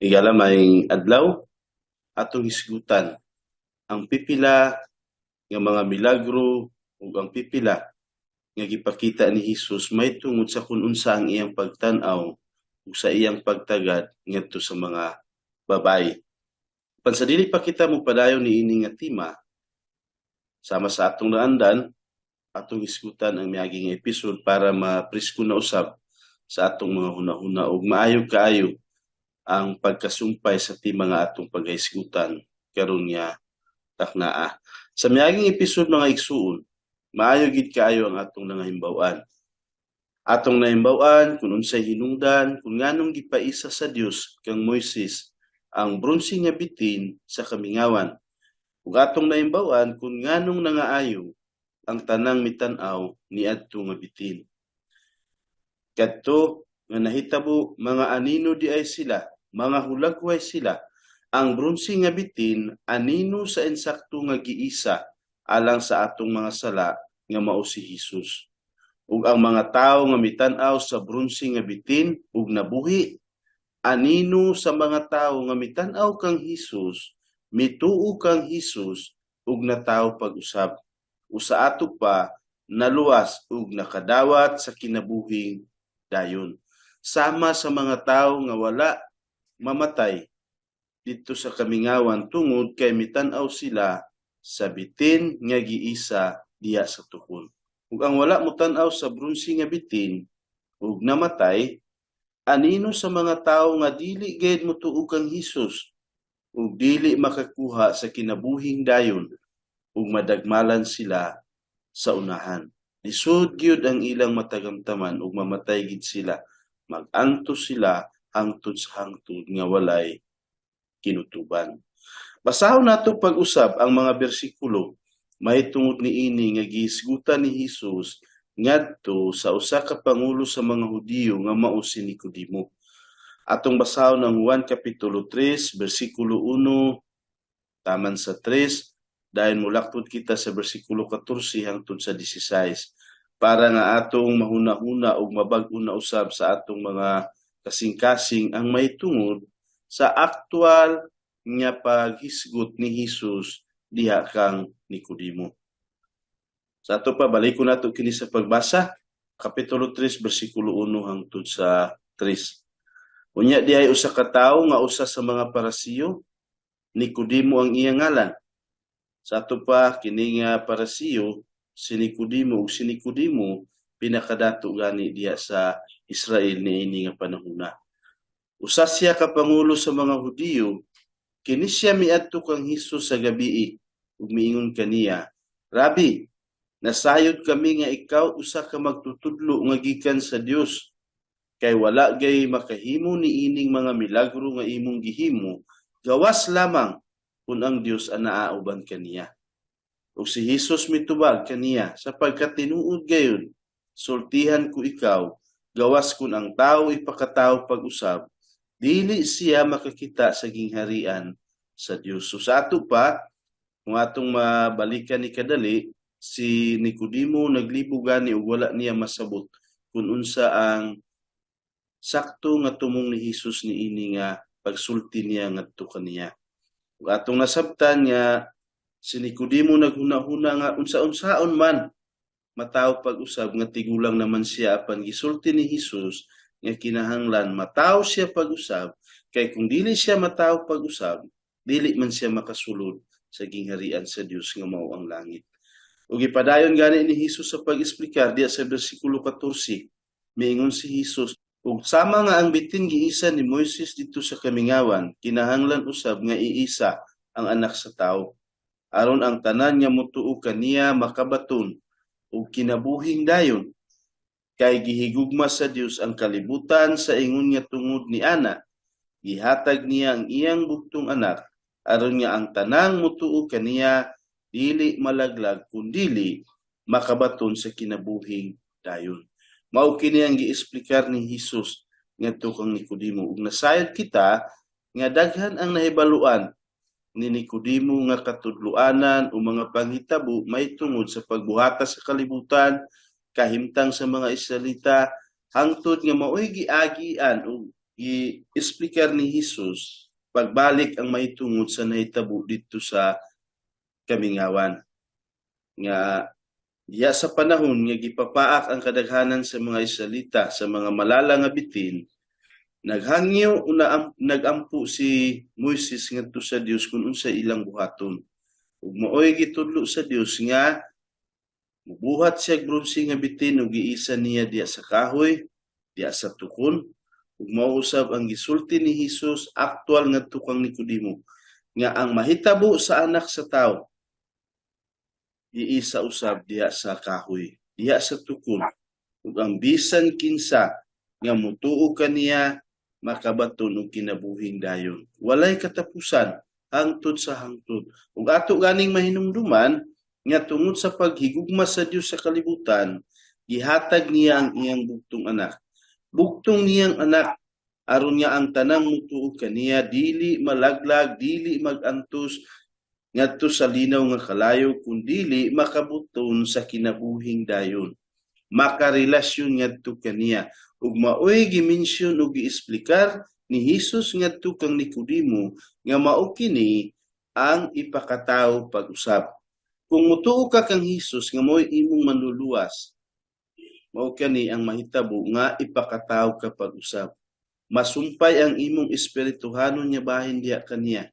Higala, maayong adlaw. Atong hisgutan ang pipila nga mga milagro ug ang pipila nga gipakita ni Hesus mahitungod sa kung unsa ang iyang pagtan-aw ug sa iyang pagtagad ngadto sa mga babayi. Apan sa dili pa kita mopadayon niini nga tema, sama sa atong naandan, atong hisgutan ang miagi nga episode para mapresko na usab sa atong mga hunahuna ug maayo kaayo ang pagkasumpay sa tema nga atong paghisgutan karon nga taknaa. Sa miaging episode, mga igsuon, maayo gid kaayo ang atong nangahimbaw-an. Atong nahimbaw-an kung unsay hinungdan kung nganong gipaisa sa Dios kang Moises ang bronse nga bitin sa kamingawan. Ug atong nahimbaw-an kung nganong nangaayo ang tanang mitan-aw niadto nga bitin. Kadto nga nahitabo, mga anino diay sila, mga hulagway sila. Ang bronse nga bitin anino sa insakto nga giisa alang sa atong mga sala nga mao si Hesus. Ug ang mga tawo nga mitan-aw sa bronse nga bitin ug nabuhi, anino sa mga tawo nga mitan-aw kang Hesus, mituo kang Hesus ug natawo pag-usab. Usa ato pa, naluwas ug nakadawat sa kinabuhing dayon. Sama sa mga tawo nga wala mamatay didto sa kamingawan tungod kay mitan-aw sila sa bitin nga giisa diha sa tukon. Ug ang wala motan-aw sa bronse nga bitin ug namatay, anino sa mga tawo nga dili gayud motuo kang Hesus ug dili makakuha sa kinabuhing dayon ug madagmalan sila sa unahan. Lisod gyud ang ilang matagamtaman ug mamatay gid sila. Mag-antos sila hangtod sa hangtod nga walay kinutuban. Basahon nato pag-usab ang mga bersikulo mahitungod niini nga gihisgutan ni Hesus ngadto sa usa ka pangulo sa mga Hudiyo nga mao si Nicodemo. Atong basahon ang Juan kapitulo 3 bersikulo 1 taman sa 3, dayon mulaktod kita sa bersikulo 14 hangtod sa 16 para nga atong mahuna-huna ug mabag-o na usab sa atong mga kasing-kasing ang mahitungod sa aktual nga paghisgot ni Hesus diha kang Nicodemo. Sa ato pa, balikon nato kini sa pagbasa, kapitulo 3 bersikulo 1 hangtod sa 3. Unya dihay usa ka tawo nga usa sa mga Parisiyo, Nicodemo ang iyang ngalan. Sa ato pa, kini nga Parisiyo si Nicodemo, ug si Nicodemo pinakadato gani diha sa Israel niini nga panahona. Usa siya ka pangulo sa mga Hudiyo. Kini siya miadto kang Hesus sa gabii ug miingon kaniya, "Rabi, nasayod kami nga ikaw usa ka magtutudlo nga gikan sa Dios, kay wala gay makahimo niining mga milagro nga imong gihimo gawas lamang kung ang Dios anaa uban kaniya." Ug si Hesus mitubag kaniya, "Sapagkat tinuod gayud, sultihan ko ikaw, gawas kung ang tawo ipakatawo pag-usab, dili siya makakita sa gingharian sa Dios." So sa ato pa, kung atong mabalikan ni kadali, si Nicodemo naglibo gani ug wala niya masabot kung unsa ang sakto nga tumong ni Hesus niini nga pagsulti niya ngadto kaniya. Ug atong nasabtan nga si Nicodemo naghuna-huna nga unsa-unsaon man matawo pag-usab nga tigulang naman siya, apan gisulti ni Hesus nga kinahanglan matawo siya pag-usab, kay kung dili siya matawo pag-usab, dili man siya makasulod sa gingharian sa Dios nga mao ang langit. Ug gipadayon gani ni Hesus sa pag-eksplikar diha sa bersikulo 14. Miingon si Hesus, "Ug sama nga ang bitin giisa ni Moises didto sa kamingawan, kinahanglan usab nga iisa ang Anak sa Tawo, aron ang tanan nga motuo kaniya makabaton og kinabuhing dayon. Kay gihigugma sa Dios ang kalibutan sa ingon nga tungod ni ana gihatag niya ang iyang bugtong Anak, aron nga ang tanang motuo kaniya dili malaglag kundili makabaton sa kinabuhing dayon." Mao kini ang giesplikar ni Hesus ngadto kang Nicodemo, ug nasayod kita nga daghan ang nahibaluan ni Nicodemo nga katudloanan o mga panghitabo mahitungod sa pagbuhata sa kalibutan, kahimtang sa mga Israelita, hangtod nga maoy giagian o gi-explicar ni Jesus pagbalik ang mahitungod sa nahitabo didto sa kamingawan nga diha sa panahon nga gipapaak ang kadaghanan sa mga Israelita sa mga malala nga bitin, naghangyo una, nagampo si Moises ngadto sa Dios kung unsa ilang buhaton, ug maoy gitudlo sa Dios nga mubuhat siya og bronse nga bitin ug giisa niya diha sa kahoy, diha sa tukon. Ug mao usab ang gisulti ni Hesus aktual ngadto kang Nicodemo nga ang mahitabo sa Anak sa Tawo giisa usab diha sa kahoy, diha sa tukon, ug ang bisan kinsa nga mutuo kaniya makabaton og kinabuhing dayon walay katapusan hangtod sa hangtod. Ug ato ganing mahinumduman nga tungod sa paghigugma sa Dios sa kalibutan, gihatag niya ang iyang bugtong anak, bugtong niyang anak, aron nga ang tanang mutuo kaniya dili malaglag, dili magantos ngadto sa linaw nga kalayo, kundili makabuton sa kinabuhing dayon, makarelasyon ngadto kaniya. Ug maoy gimensyon ug giesplikar ni Hesus ngadto kang Nicodemo nga mao kini ang ipakatawo pag-usab. Kung mutuo ka kang Hesus nga mo'y imong manluluwas, mao kani ang mahitabo nga ipakatawo ka pag-usab. Masumpay ang imong espirituhanon nga bahin diha kaniya.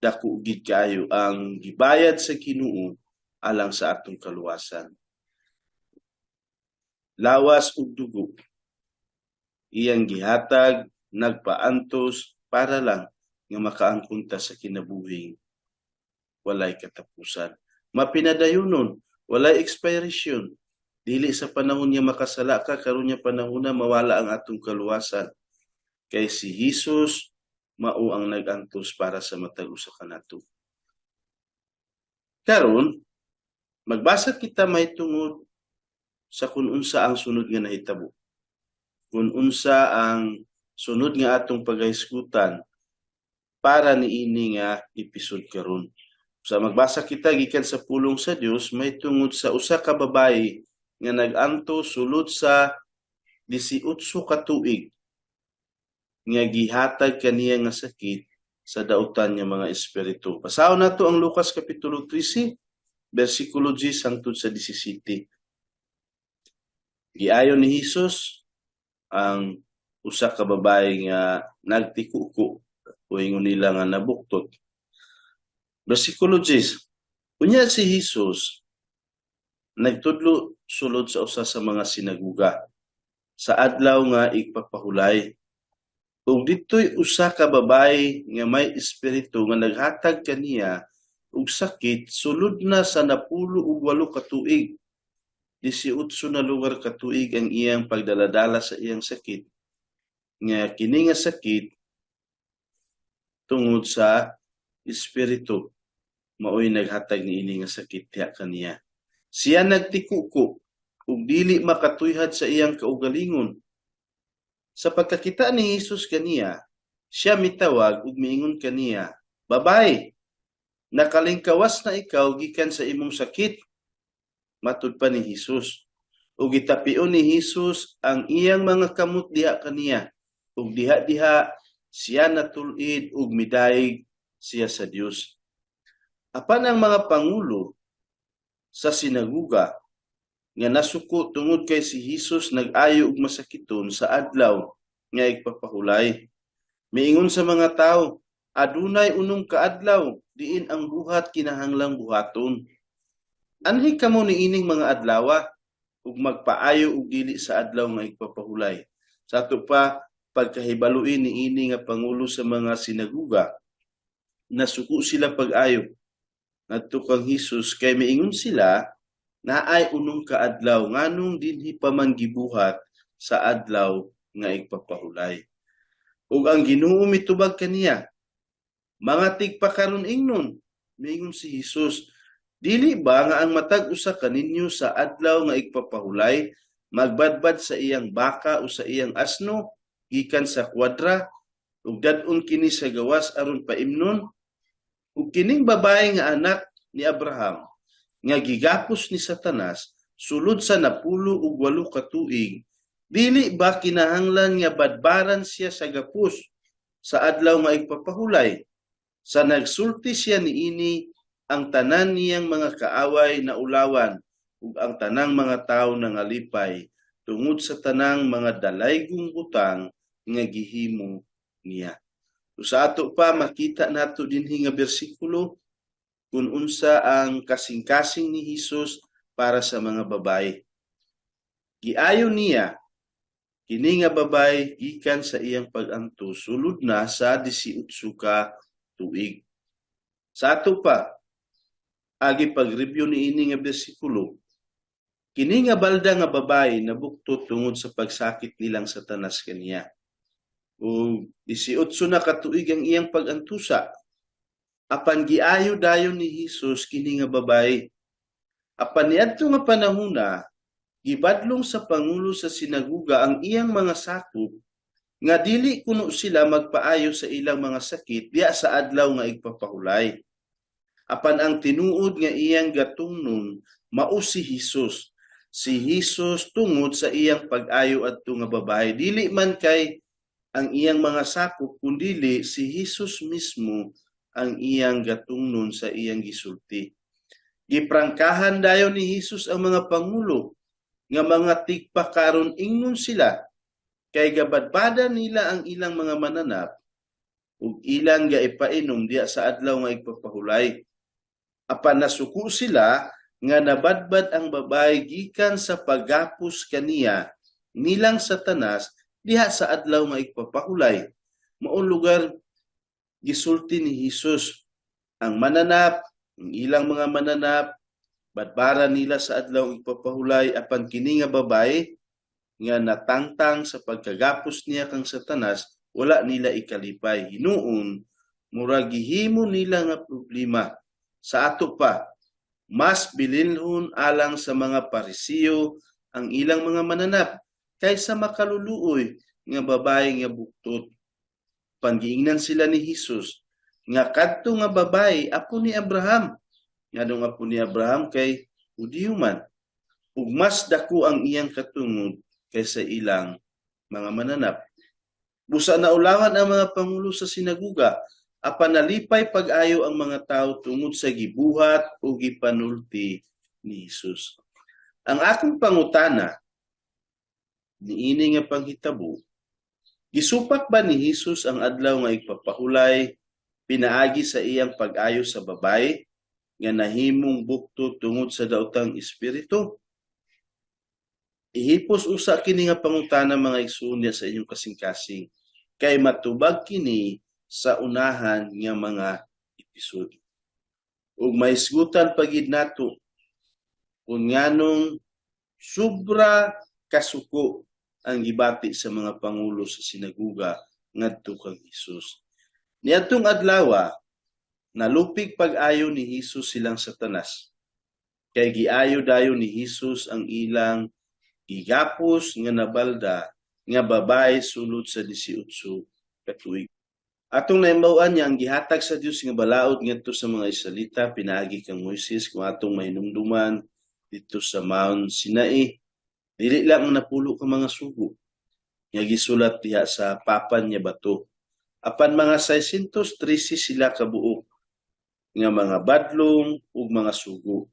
Dako gid kaayo ang gibayad sa Ginoo alang sa atong kaluwasan. Lawas ug dugo iyang gihatag, nagpaantos para lang nga makaangkon ta sa kinabuhing walay katapusan. Mapinadayunon, walay expiration. Dili sa panahon nga makasala ka, karon nga panahon na mawala ang atong kaluwasan. Kay si Hesus mao ang nag-antos para sa matag usa kanato. Karon, magbasa kita mahitungod sa kung unsa ang sunod nga nahitabo. Kung unsa ang sunod nga atong pagahisgutan para niini nga episode karon. Sa magbasa kita gikan sa pulong sa Dios mahitungod sa usa ka babayi nga nag-antos sulod sa 18 ka tuig nga gihatag kaniya nga sakit sa dautan nga mga espiritu. Basahon nato ang Lucas kapitulo 13 bersikulo 10 hangtod sa 17. Giayo ni Hesus ang usa ka babayi nga nagtikuko o ingon nila nga nabuktot. Bersikulo 10. Unya si Hesus nagtudlo sulod sa usa sa mga sinaguga sa adlaw nga igpapahulay. Ug didtoy usa ka babayi nga may espiritu nga naghatag kaniya og sakit sulod na sa 18 ka tuig. 18 na lugar ka tuig ang iyang pagdaladala sa iyang sakit, nga kini nga sakit tungod sa espiritu maoy naghatag niini nga sakit diha kaniya. Siya nagtikuko ug dili makatuyhad sa iyang kaugalingon. Sa pagkakita ni Hesus kaniya, siya mitawag ug miingon kaniya, "Babay, nakalingkawas na ikaw gikan sa imong sakit." Matud pa ni Hesus. Ug gitapion ni Hesus ang iyang mga kamot diha kaniya, ug diha-diha siya natul-id ug midayeg siya sa Dios. Apan ang mga pangulo sa sinaguga nga nasuko tungod kay si Hesus nag-ayo og masakiton sa adlaw nga igpapahulay, miingon sa mga tawo, "Adunay unong kaadlaw diin ang buhat kinahanglang buhaton. Anhi kamo niining mga adlawa ug magpaayo og dili sa adlaw nga igpapahulay." Sa ato pa pagkahibaluin niini nga pangulo sa mga sinaguga, nasuko sila pag-ayo ngadto kang Hesus kay miingon sila, "Naay unong kaadlaw, nganong dinhi pa man gibuhat sa adlaw nga igpapahulay?" Ug ang Ginoo mitubag kaniya, "Mga tigpakaron ingnon," miingon si Hesus, "dili ba nga ang matag usa kaninyo sa adlaw nga igpapahulay magbadbad sa iyang baka o sa iyang asno gikan sa kwadra ug dad-on kini sa gawas aron paimnon? Ug kining babae nga anak ni Abraham nga gigapos ni Satanas sulod sa 18 ka tuig, Dili ba kinahanglan nga badbaran siya sa gapos sa adlaw nga igpapahulay?" Sa nagsulti siya niini, ang tanan niyang mga kaaway na ulawan ug ang tanang mga tawo nangalipay tungod sa tanang mga dalaygong butang nga gihimo niya. So sa ato pa, makita nato dinhi nga bersikulo kung unsa ang kasing-kasing ni Hesus para sa mga babae. Giayo niya kini nga babae gikan sa iyang pag-antos sulod na sa 18 ka tuig. Sa ato pa, agi pag-review niini nga bersikulo, kini nga balda nga babae nabuktot tungod sa pagsakit nilang Satanas kaniya. Ug 18 na ka tuig ang iyang pag-antusa. Apan giayo dayon ni Hesus kini nga babae. Apan niadto nga panahona, gibadlong sa pangulo sa sinaguga ang iyang mga sakop nga dili kuno sila magpaayo sa ilang mga sakit diya sa adlaw nga igpapahulay. Apan ang tinuod nga iyang gatungnon mao si Hesus. Si Hesus tungod sa iyang pag-ayo adto nga babae, dili man kay ang iyang mga sakop, kundili si Hesus mismo ang iyang gatungnon sa iyang gisulti. Giprangkahan dayon ni Hesus ang mga pangulo nga mga tigpakaron ingnon sila kay gabadbada nila ang ilang mga mananap ug ilang gaipainom diya sa adlaw nga igpapahulay. Apan nasuko sila nga nabadbad ang babae gikan sa paggapos kaniya nilang Satanas diha sa adlaw nga igpapahulay. Mao lugar gisulti ni Hesus ang mananap, ang ilang mga mananap badbara nila sa adlaw igpapahulay, apan kini nga babae nga natangtang sa pagkagapos niya kang Satanas, wala nila ikalipay. Hinuon murag gihimo nila nga problema. Sa ato pa, mas bilinhon alang sa mga Parisiyo ang ilang mga mananap kaysa makaluluoy nga babae nga buktot. Panggiingnan sila ni Hesus nga kadto nga babae apo ni Abraham. Nganong apo ni Abraham? Kay Hudiyo man. Ug mas dako ang iyang katungod kaysa ilang mga mananap. Busa naulawan ang mga pangulo sa sinaguga, apan nalipay pag-ayo ang mga tao tungod sa gibuhat o gipanulti ni Hesus. Ang akong pangutana niini nga panghitabo, gisupak ba ni Hesus ang adlaw nga igpapahulay pinaagi sa iyang pag-ayo sa babae nga nahimong bukto tungod sa daotang espiritu? Ihipos usa kini nga pangutana, mga igsuon, sa inyong kasing-kasing kay matubag kini sa unahan nga mga episode. Ug mahisgutan pa gid nato kung nganong sobra kasuko ang gibati sa mga pangulo sa sinaguga ngadto kang Hesus. Niadtong adlaw, nalupig pag-ayo ni Hesus silang Satanas. Kay giayo dayon ni Hesus ang ilang gigapos nga nabalda nga babae sulod sa 18 ka tuig. Atong nahibaw-an niya ang gihatag sa Dios nga balaod ngadto sa mga Israelita pinaagi kang Moises, kung atong mahinumduman didto sa Mount Sinai, dili lang ang 10 ka mga sugo nga gisulat diha sa papan nga bato, apan mga 613 sila kabuok nga mga badlong ug mga sugo.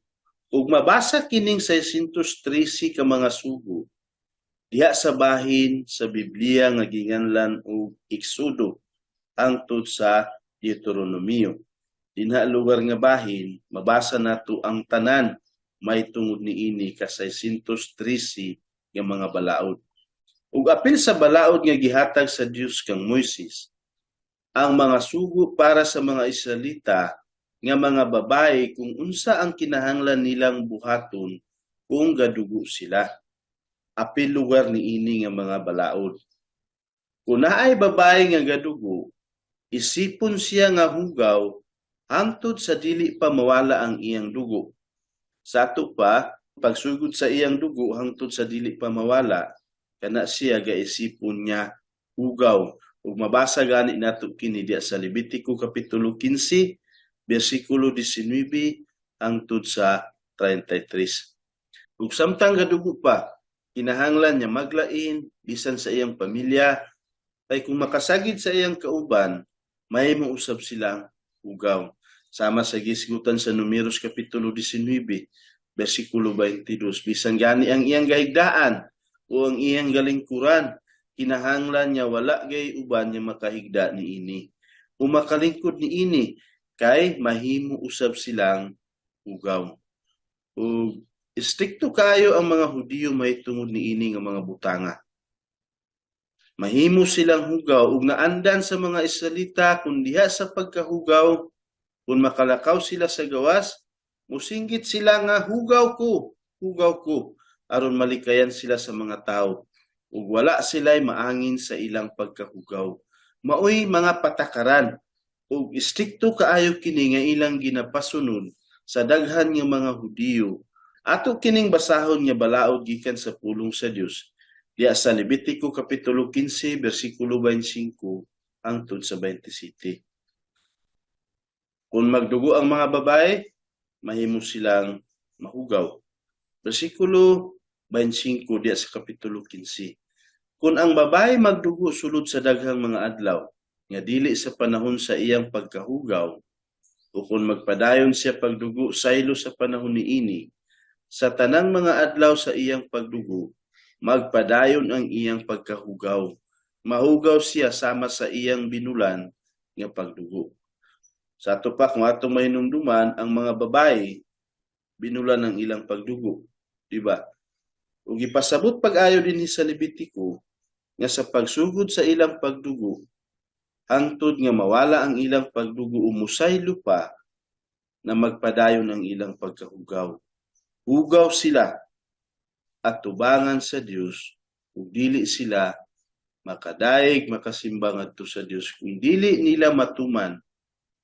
Ug mabasa kining 613 ka mga sugo diha sa bahin sa Biblia nga ginganlan og Exodo hangtod sa Deuteronomio. Dinha lugar nga bahin, mabasa nato ang tanan may tungod niini ka 613 nga mga balaod. Ug apil sa balaod nga gihatag sa Dios kang Moises, ang mga sugo para sa mga Israelita nga mga babae kung unsa ang kinahanglan nilang buhaton kung gadugo sila. Apil lugar niini nga mga balaod. Kung naay babae nga gadugo, isipon siya nga hugaw hangtod sa dili pa mawala ang iyang dugo. Sa ato pa, pagsugod sa iyang dugo hangtod sa dili pa mawala, kana siya gaisipon niya hugaw. Ug mabasa gani nato kini diya sa Levitico kapitulo 15 bersikulo 19 hangtod sa 33. Ug samtang gadugo pa, Kinahanglan niya maglain bisan sa iyang pamilya kay kung makasagid sa iyang kauban, mahimo usab silang hugaw. Sama sa gisgutan sa Numeros kapitulo 19, bersikulo 22, bisan gani ang iyang gahigdaan o ang iyang galingkuran, kinahanglan niya wala gay uban niya makahigda niini o makalingkod niini kay mahimo usab silang hugaw. Ug istrikto kaayo ang mga Hudiyo mahitungod niini nga mga butanga. Mahimo silang hugaw ug naandan sa mga Israelita kung diha sa pagkahugaw, kung makalakaw sila sa gawas, musinggit sila nga, "Hugaw ko, hugaw ko," aron malikayan sila sa mga tawo ug wala sila'y maangin sa ilang pagkahugaw. Maoy mga patakaran ug istrikto kaayo kini nga ilang ginapasunod sa daghan nga mga Hudiyo. Ato kining basahon nga balaod gikan sa pulong sa Dios diya sa Levitico kapitulo 15 bersikulo 25 hangtod sa 27. Kung magdugo ang mga babae, mahimo silang mahugaw. Bersikulo 25 diya sa kapitulo 15. Kung ang babae magdugo sulod sa daghang mga adlaw, nga dili sa panahon sa iyang pagkahugaw, o kung magpadayon siya pagdugo saylo sa panahon niini, sa tanang mga adlaw sa iyang pagdugo, magpadayon ang iyang pagkahugaw. Mahugaw siya sama sa iyang binulan nga pagdugo. Sa ato pa, kung atong mahinumduman, ang mga babae, binulan ang ilang pagdugo. Di ba? Ug ipasabot pag-ayo dinhi sa Levitico nga sa pagsugod sa ilang pagdugo, hangtod nga mawala ang ilang pagdugo, umusaylo pa na magpadayon ang ilang pagkahugaw. Hugaw sila at tubangan sa Dios ug dili sila makadaig makasimba ngadto sa Dios kung dili nila matuman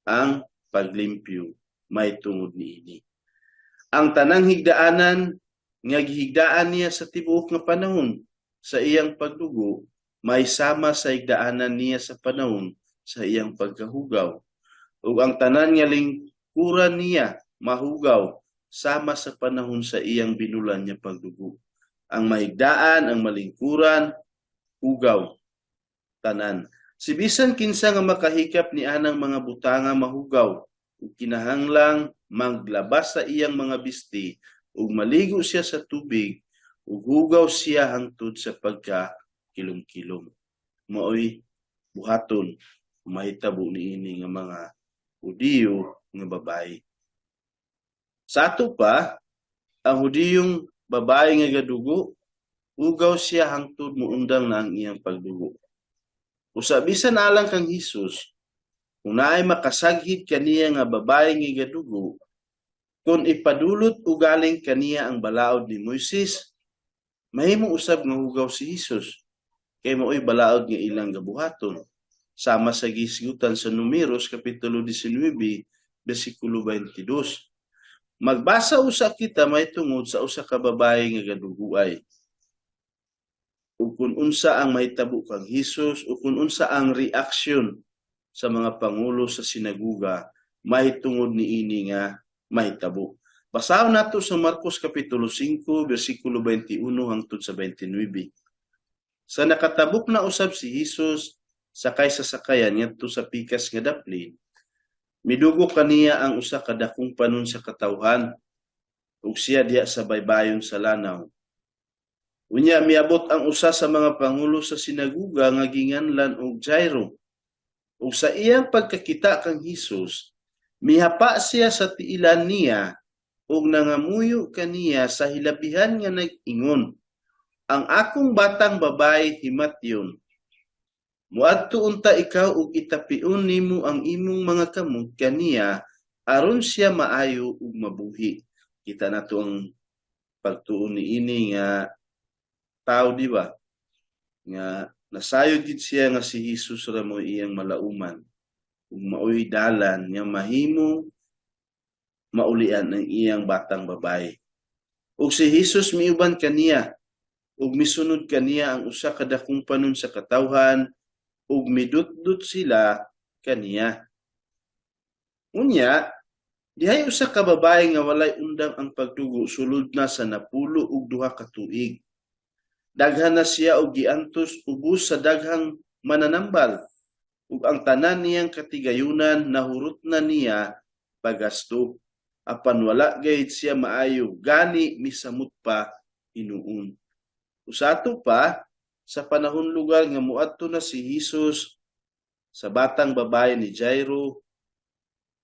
ang paglimpyo may tungod niini. Ang tanang higdaanan nga gihigdaan niya sa tibuok nga panahon sa iyang pagdugo may sama sa higdaanan niya sa panahon sa iyang pagkahugaw. Ug ang tanan nga lingkuran niya mahugaw sama sa panahon sa iyang binulan niya pagdugo. Ang mahigdaan, ang malingkuran, hugaw, tanan. Si bisan kinsa nga makahikap ni anang mga butanga mahugaw ug kinahanglang maglabas sa iyang mga bisti ug maligo siya sa tubig ug hugaw siya hangtod sa pagka kilom-kilom. Maoy buhaton mahitabo niini nga mga Hudiyo nga babae. Sa ato pa, ang Hudiyong babae nga gadugo, hugaw siya hangtod muundang na ang iyang pagdugo. Usa bisan alang kang Hesus, kung naay makasaghid kaniya nga babae nga gadugo, kung ipadulot ugaling kaniya ang balaod ni Moises, mahimo usab nga hugaw si Hesus, kay maoy balaod nga ilang gabuhaton. Sama sa gisgutan sa Numeros kapitulo 19 bersikulo 22. Magbasa usa kita may tungod sa usa ka babae nga gaduguay, ug kung unsa ang mahitabo kang Hesus ug kung unsa ang reaksyon sa mga pangulo sa sinaguga mahitungod niini nga mahitabo. Basahon nato sa Marcos kapitulo 5 bersikulo 21 hangtod sa 29. Sa nakatabok na usab si Hesus sakay sa sakayan ngadto sa pikas nga daplin, midugo kaniya ang usa ka dakong panon sa katawhan ug siya diha sa baybayon sa lanaw. Unya miabot ang usa sa mga pangulo sa sinaguga nga ginganlan og Jairo. Ug sa iyang pagkakita kang Hesus, mihapa siya sa tiilan niya ug nangamuyo kaniya sa hilabihan nga nag-ingon, "Ang akong batang babae himatyon. Muadto unta ikaw ug itapion nimo ang imong mga kamot kaniya aron siya maayo ug mabuhi." Kita nato ang pagtuon niini nga tao, di ba? Nga nasayod gid siya nga si Hesus ra mo iyang malauman ug maoy dalan nga mahimo maulian ang iyang batang babae. Ug si Hesus miuban kaniya ug misunod kaniya ang usa ka dakong panon sa katawhan ug midutdot sila kaniya. Unya, dihay usa ka babae nga walay undang ang pagdugo sulod na sa 12 ka tuig. Daghan na siya og giantos ubos sa daghang mananambal, ug ang tanan niyang katigayunan nahurot na niya paggasto. Apan wala gayud siya maayo, gani misamot pa hinuon. Sa ato pa, sa panahon lugar nga muadto na si Hesus sa batang babae ni Jairo,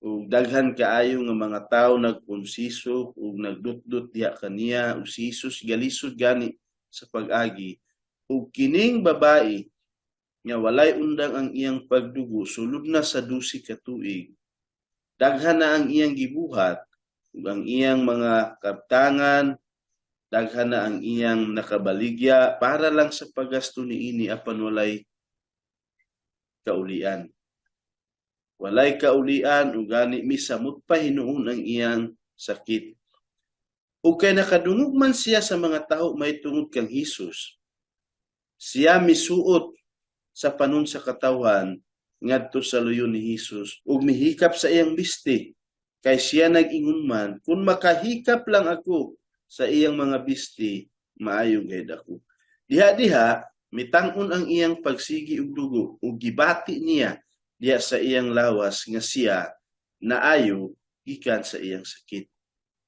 ug daghan kaayo nga mga tawo nagkonsiso ug nagdutdot diha kaniya, ug si Hesus galisod gani sa pag-agi, ug kining babae nga walay undang ang iyang pagdugo sulod na sa 12 ka tuig, daghan na ang iyang gibuhat ug ang iyang mga kabtangan, daghan na ang iyang nakabaligya para lang sa paggasto niini, apan walay kaulian. Walay kaulian, ug gani misamot pa hinuon ang iyang sakit. Ug kay nakadungog man siya sa mga tawo mahitungod kang Hesus, siya misuot sa panon sa katawhan ngadto sa luyo ni Hesus ug mihikap sa iyang bisti, kay siya nag-ingon man, "Kung makahikap lang ako sa iyang mga bisti, maayo gayud ako." Diha-diha mitang-on ang iyang pagsigi og dugo, ug gibati niya diha sa iyang lawas nga siya naayo gikan sa iyang sakit.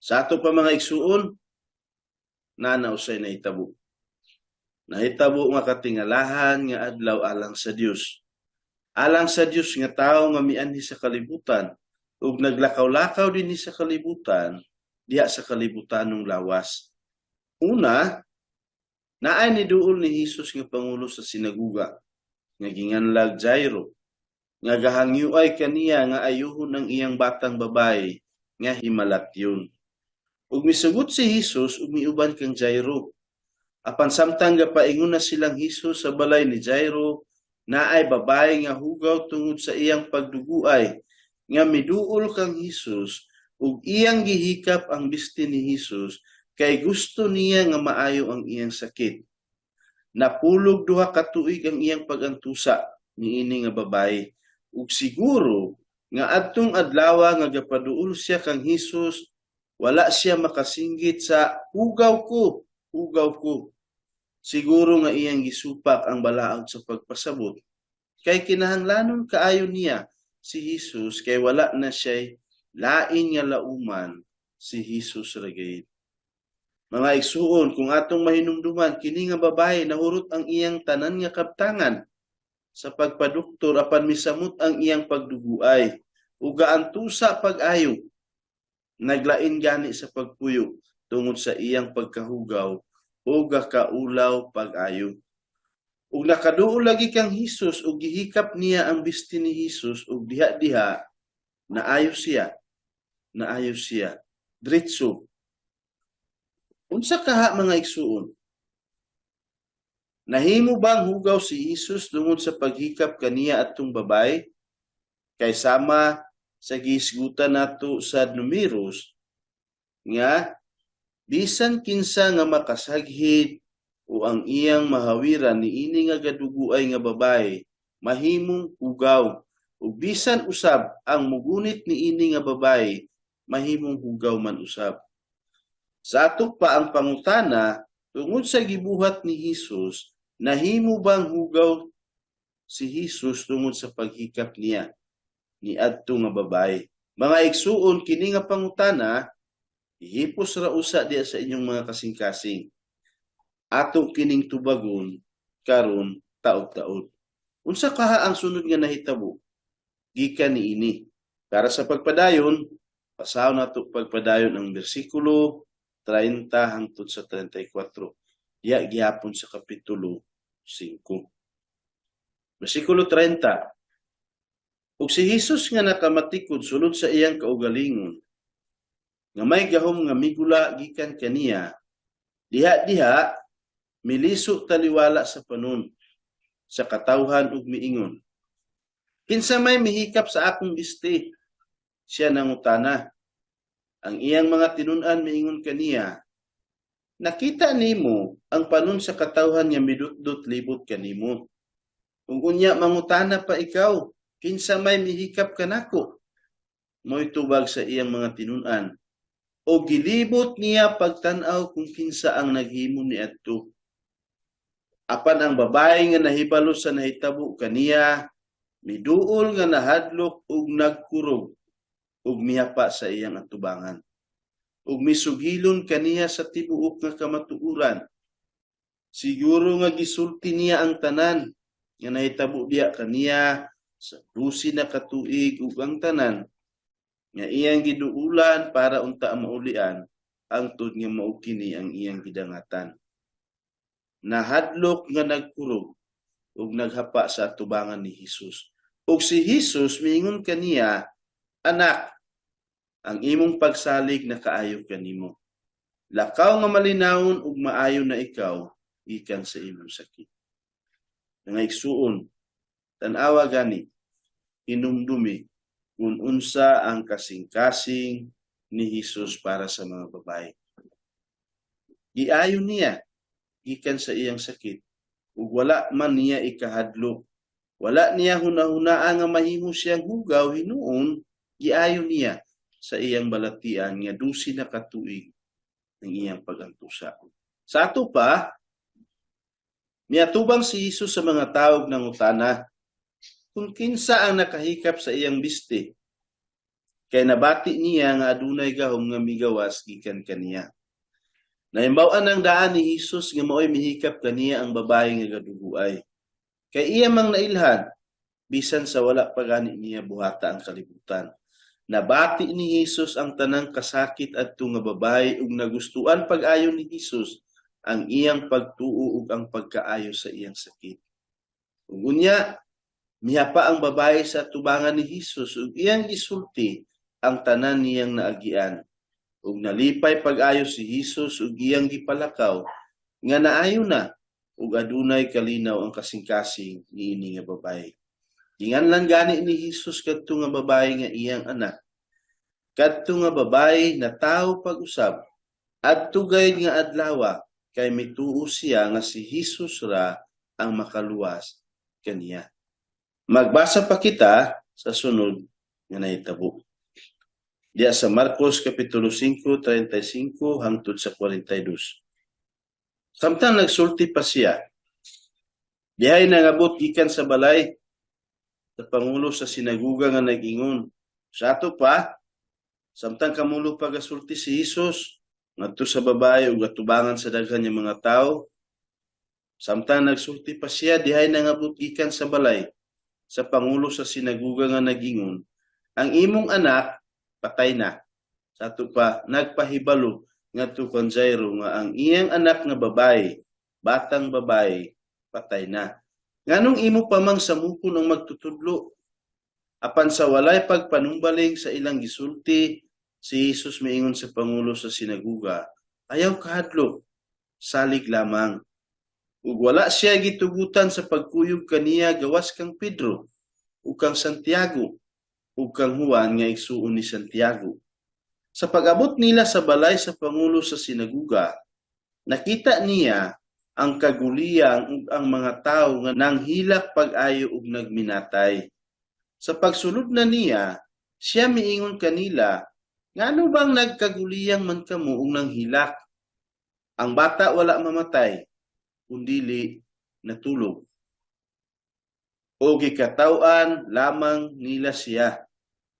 Sa ato pa, mga igsuon, naa na usay nahitabo. Nahitabo nga katingalahan nga adlaw alang sa Dios. Alang sa Dios nga tawo nga mianhi sa kalibutan ug naglakaw-lakaw dinhi sa kalibutan diha sa kalibutanong lawas. Una, naay niduol ni Hesus nga pangulo sa sinaguga nga ginganlag Jairo, nga gahangyuay kaniya nga ayuhon ang iyang batang babae nga himalatyon. Ug misugot si Hesus ug miuban kang Jairo. Apan samtang gapaingon na silang Hesus sa balay ni Jairo, naay babae nga hugaw tungod sa iyang pagduguay nga miduol kang Hesus ug iyang gihikap ang bisti ni Hesus kay gusto niya nga maayo ang iyang sakit. Napulog 2 ka tuig ang iyang pagantusa niini nga babae, ug siguro nga adtong adlaw nga gapaduol siya kang Hesus, wala siya makasinggit sa "Hugaw ko, hugaw ko." Siguro nga iyang gisupak ang balaod sa pagpasabot kay kinahanglanon kaayo niya si Hesus, kay wala na siya'y lain nga lauman, si Hesus ra gayud. Mga igsuon, kung atong mahinumduman, kini nga babae nahurot ang iyang tanan nga kabtangan sa pagpaduktor, apan misamot ang iyang pagduguay ug gaantusa pag-ayo. Naglain gani sa pagpuyo tungod sa iyang pagkahugaw o gakaulaw pag-ayo. Ug nakaduol lagi kang Hesus ug gihikap niya ang bisti ni Hesus, ug diha-diha naayo siya. Naayo siya. Diretso. Unsa kaha, mga igsuon? Nahimo bang hugaw si Hesus tungod sa paghikap kaniya atong babae? Kay sama sa gihisgutan nato sa Numeros nga bisan kinsa nga makasaghid o ang iyang mahawiran niini nga gaduguay nga babae, mahimong hugaw, ug bisan usab ang mugunit niini nga babae, mahimong hugaw man usab. Sa ato pa ang pangutana, tungod sa gibuhat ni Hesus, nahimo bang hugaw si Hesus tungod sa paghikap niya niadto nga babae? Mga igsuon, kini nga pangutana ihipos ra usa diha sa inyong mga kasing-kasing. Ato kining tubagon karon taod-taod. Unsa kaha ang sunod nga nahitabo gikan niini? Para sa pagpadayon, pasahon nato pagpadayon ang bersikulo 30 hangtod sa 34. Diya gihapon sa kapitulo 5. Bersikulo 30. Ug si Hesus nga nakamatikod sulod sa iyang kaugalingon, nga may gahom nga migula gikan kaniya, diha-diha miliso taliwala sa panon sa katawhan ug miingon, "Kinsa may mihikap sa akong bisti?" siya nangutana. Ang iyang mga tinun-an miingon kaniya, "Nakita nimo ang panon sa katawhan nga midutdot libot kanimo. Ug unya mangutana pa ikaw, 'Kinsa may mihikap kanako?'" Mo'y tubag sa iyang mga tinun-an. O gilibot niya pagtan-aw kung kinsa ang naghimo niadto. Apan ang babae nga nahibalo sa nahitabo kaniya, miduol nga nahadlok ug nagkurog ug mihapa sa iyang atubangan. Ug misugilon kaniya sa tibuok nga kamatuoran. Siguro nga gisulti niya ang tanan nga nahitabo diha kaniya sa 12 na ka tuig ug ang tanan nga iyang giduulan para unta maulian hangtod nga mao kini ang iyang gidangatan. Nahadlok nga nagkurog ug naghapa sa atubangan ni Hesus. Ug si Hesus miingon kaniya, "Anak, ang imong pagsalig nakaayo kanimo. Lakaw nga malinawon ug maayo na ikaw gikan sa imong sakit." Mga igsuon, tan-awa gani, hinumdumi kung unsa ang kasing-kasing ni Hesus para sa mga babae. Giayo niya gikan sa iyang sakit ug wala man niya ikahadlok. Wala niya hunahunaa nga mahimo siyang hugaw hinuon, giayo niya sa iyang balatian nga 12 na ka tuig ng iyang pagantusa. Sa ato pa, miatubang si Hesus sa mga tawo ug nangutana kung kinsa ang nakahikap sa iyang bisti. Kay nabati niya nga adunay gahom nga migawas gikan kaniya. Nahimbaw-an ang daan ni Hesus nga maoy mihikap kaniya ang babae nga gaduguay. Kay iya mang nailhan, bisan sa wala pa gani niya buhata ang kalibutan. Nabati ni Hesus ang tanang kasakit adto nga babae ug nagustuhan pag-ayo ni Hesus ang iyang pagtuo ug ang pagkaayo sa iyang sakit. Ug unya, mihapa ang babae sa tubangan ni Hesus ug iyang gisulti ang tanan niyang naagian. Ug nalipay pag-ayo si Hesus ug iyang gipalakaw nga naayo na ug adunay kalinaw ang kasing-kasing niini nga babae. Ginganlan gani ni Hesus kadto nga babae nga iyang anak. Kadto nga babae natawo pag-usab adto gayud nga adlawa kay mituo siya nga si Hesus ra ang makaluwas kaniya. Magbasa pa kita sa sunod nga nahitabo. Diya sa Marcos Kapitulo 5, 35 hangtod sa 42. Samtang nagsulti pa siya, dihay nangabot gikan sa balay sa pangulo sa sinaguga nga nag-ingon. Sa ato pa, samtang kamulo pa gasulti si Hesus ngadto sa babae ug atubangan sa daghan nga mga tawo, samtang nagsulti pa siya, dihay nangabot gikan sa balay sa pangulo sa sinaguga nga nag-ingon, "Ang imong anak patay na." Sa ato pa, nagpahibalo ngadto kan Jairo nga ang iyang anak nga babae, batang babae, patay na. "Nganong imo pa mang samukon ang magtutudlo?" Apan sa walay pagpanumbaling sa ilang gisulti, si Hesus miingon sa pangulo sa sinaguga, "Ayaw kahadlok, salig lamang." Ug wala siya gitugutan sa pagkuyog kaniya gawas kang Pedro ug kang Santiago ug kang Juan nga igsuon ni Santiago. Sa pag-abot nila sa balay sa pangulo sa sinaguga, nakita niya ang kaguliyang ug ang mga tawo nga nanghilak pag-ayo ug nagminatay. Sa pagsulod na niya, siya miingon kanila, "Ngano bang nagkaguliyang man kamo ug nanghilak? Ang bata wala mamatay, kundili natulog." O gikataw-an lamang nila siya.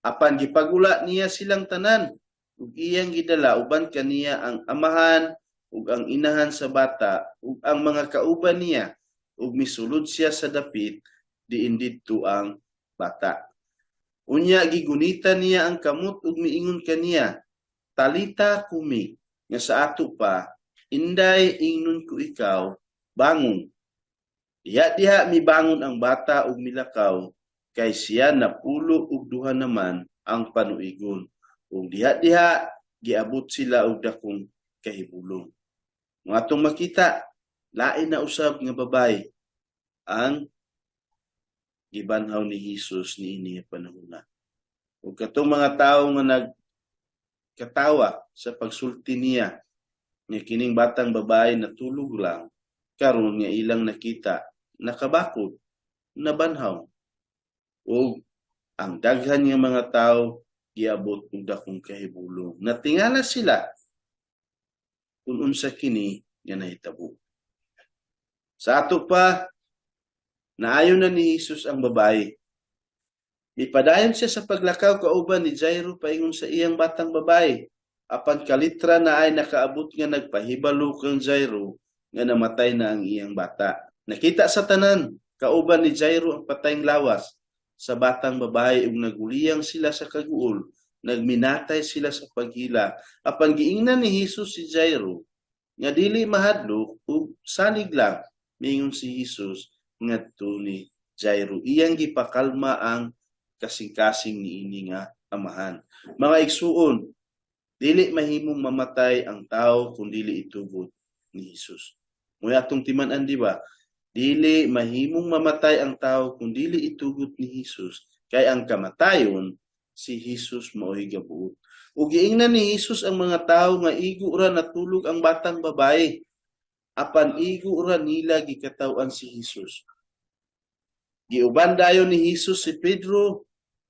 Apan gipagula niya silang tanan ug iyang gidala uban kaniya ang amahan ug ang inahan sa bata ug ang mga kauban niya, ug misulod siya sa dapit diin didto ang bata. Unya gigunitan niya ang kamot ug miingon kaniya, "Talita kumi," nga sa ato pa, "Inday, ingnon ko ikaw, bangon." Diha diha mibangon ang bata ug milakaw kay siya 12 naman ang panuigon. Ug diha diha giabot sila og dakong kahibulong. Mga atong makita, lain na usab nga babae ang gibanhaw ni Hesus niini nga panahona. Ug katong mga tawo nga nagkatawa sa pagsulti niya nga kining batang babae natulog lang, karon nga ilang nakita nakabakod, nabanhaw. Ug ang daghan nga mga tawo giabot og dakong kahibulong. Natingala sila kung unsa kini nga nahitabo. Sa ato pa, naayo na ni Jesus ang babae. Mipadayon siya sa paglakaw kauban ni Jairo paingon sa iyang batang babae. Apan kalitra na ay nakaabot nga nagpahibalo kang Jairo nga namatay na ang iyang bata. Nakita sa tanan kauban ni Jairo ang patayng lawas sa batang babae ug naguliyang sila sa kaguol, nagminatay sila sa paghila. Apan giingnan ni Jesus si Jairo nga dili mahadlok ug salig lang. Mingon si Jesus ngadto ni Jairo. Iyang gipakalma ang kasing-kasing niini nga amahan. Mga igsuon, dili mahimong mamatay ang tao kung dili itugot ni Jesus. Mo'y atong timan-an, di ba? Dili mahimong mamatay ang tao kung dili itugot ni Jesus, kay ang kamatayon, si Jesus mao'y gabuot. Ug giingnan ni Jesus ang mga tawo nga igo ra natulog ang batang babae. Apan igo ra nila gikataw-an si Jesus. Giuban dayon ni Jesus si Pedro,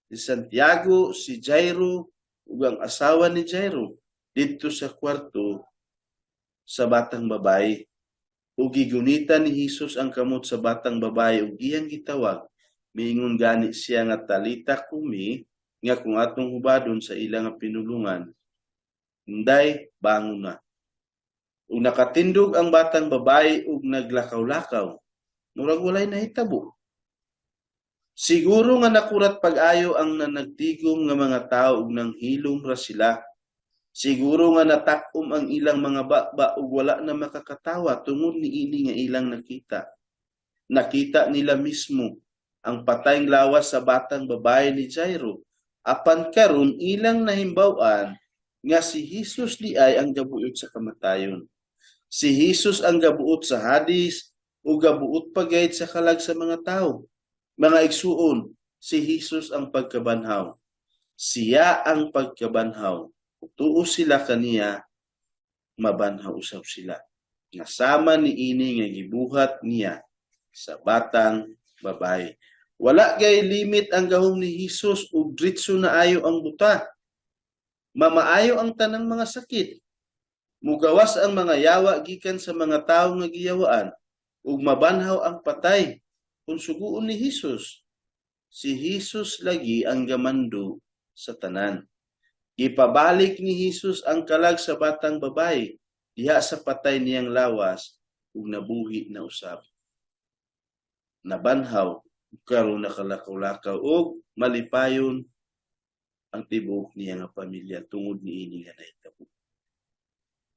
si Santiago, si Jairo ug ang asawa ni Jairo didto sa kwarto sa batang babae. Ug gigunita ni Jesus ang kamot sa batang babae ug iyang gitawag. Miingon gani siya nga "Talita kumi," nga kung atong hubadon sa ilang nga pinulungan, "Inday, bangon na." Ug nakatindog ang batang babae ug naglakaw-lakaw. Murag walay nahitabo. Siguro nga nakurat pag-ayo ang nanagtigom nga mga tao ug nanghilom ra sila. Siguro nga natakom ang ilang mga baba ug wala na makakatawa tungod niini nga ilang nakita. Nakita nila mismo ang patayng lawas sa batang babae ni Jairo. Apan karon ilang nahimbaw-an nga si Jesus diay ang gabuot sa kamatayon. Si Jesus ang gabuot sa Hades ug gabuot pa gayud sa kalag sa mga tawo. Mga igsuon, si Jesus ang pagkabanhaw. Siya ang pagkabanhaw. Tuo sila kaniya, mabanhaw usab sila. Nga sama niini nga gibuhat niya sa batang babae. Wala gay limit ang gahom ni Jesus ug diretso na ayo ang buta. Mamaayo ang tanang mga sakit. Mugawas ang mga yawa gikan sa mga tawo nga giyawaan ug mabanhaw ang patay kung suguon ni Jesus. Si Jesus lagi ang gamando sa tanan. Gipabalik ni Jesus ang kalag sa batang babae diha sa patay niyang lawas ug nabuhi na usab. Nabanhaw, karon nakalakaw-lakaw ug malipayon ang tibuok niya nga pamilya tungod niini nga nahitabo.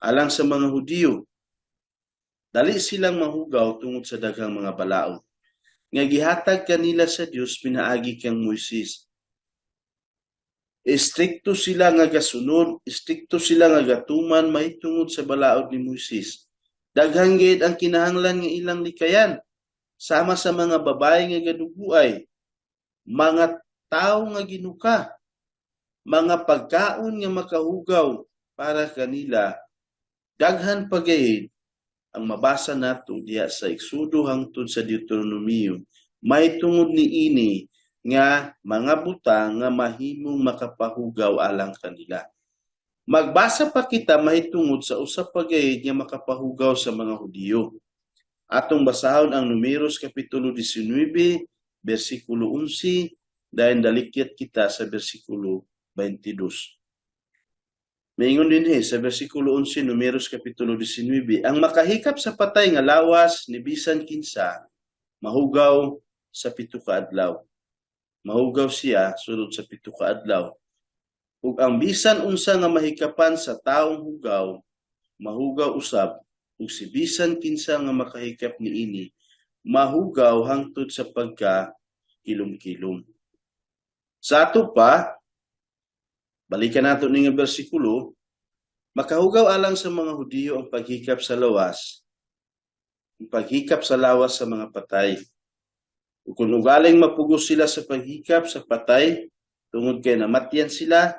Alang sa mga Hudiyo, dali silang mahugaw tungod sa daghang mga balaod nga gihatag kanila sa Dios pinaagi kang Moises. Estrikto sila nga gasunod, estrikto sila nga gatuman mahitungod sa balaod ni Moises. Daghan gid ang kinahanglan nga ilang likayan, sama sa mga babae nga gaduguay, mga tawo nga ginuka, mga pagkaon nga makahugaw para kanila. Daghan pa gayud ang mabasa nato diha sa Exodo hangtod sa Deuteronomio mahitungod niini nga mga butang nga mahimong makapahugaw alang kanila. Magbasa pa kita mahitungod sa usa pa gayud nga makapahugaw sa mga Hudiyo. Atong basahon ang Numeros kapitulo 19 bersikulo 11, dayon dalikyat kita sa bersikulo 22. Maingon dinhi sa bersikulo 11, Numeros kapitulo 19, "Ang makahikap sa patay nga lawas ni bisan kinsa mahugaw sa 7 ka adlaw. Mahugaw siya sulod sa 7 ka adlaw. Ug ang bisan unsa nga mahikapan sa taong hugaw, mahugaw usab, ug si bisan kinsa nga makahikap niini mahugaw hangtod sa pagka kilom-kilom." Sa ato pa, balikan nato ning nga bersikulo, makahugaw alang sa mga Hudiyo ang paghikap sa lawas, ang paghikap sa lawas sa mga patay. Ug kung ugaling mapugos sila sa paghikap sa patay, tungod kay namatyan sila,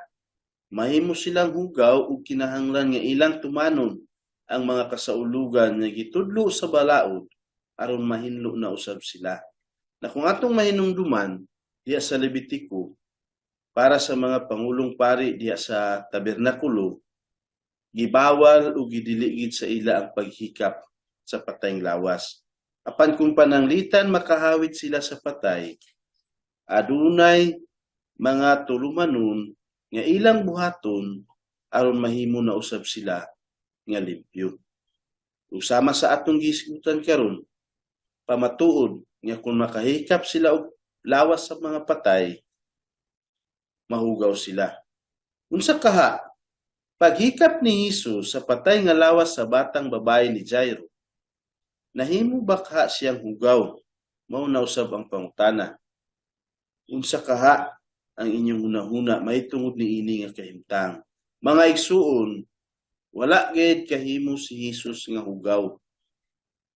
mahimo silang hugaw ug kinahanglan nga ilang tumanon ang mga kasaulugan nga gitudlo sa balaod aron mahinlo na usab sila. Na kung atong mahinumduman diha sa Levitico, para sa mga pangulong pari diha sa tabernakulo, gibawal o gidiligid sa ila ang paghikap sa patayng lawas. Apan kung pananglitan makahawit sila sa patay, adunay mga tulumanon nga ilang buhaton aron mahimo na usab sila nga limpyo. Ug sama sa atong gihisgutan karon, pamatuod nga kung makahikap sila og lawas sa mga patay, mahugaw sila. Unsa kaha? Paghikap ni Hesus sa patay nga lawas sa batang babae ni Jairo, nahimo ba kaha siyang hugaw? Mao na usab ang pangutana. Unsa kaha ang inyong hunahuna mahitungod niini nga kahimtang? Mga igsuon, wala gid kahimo si Hesus nga hugaw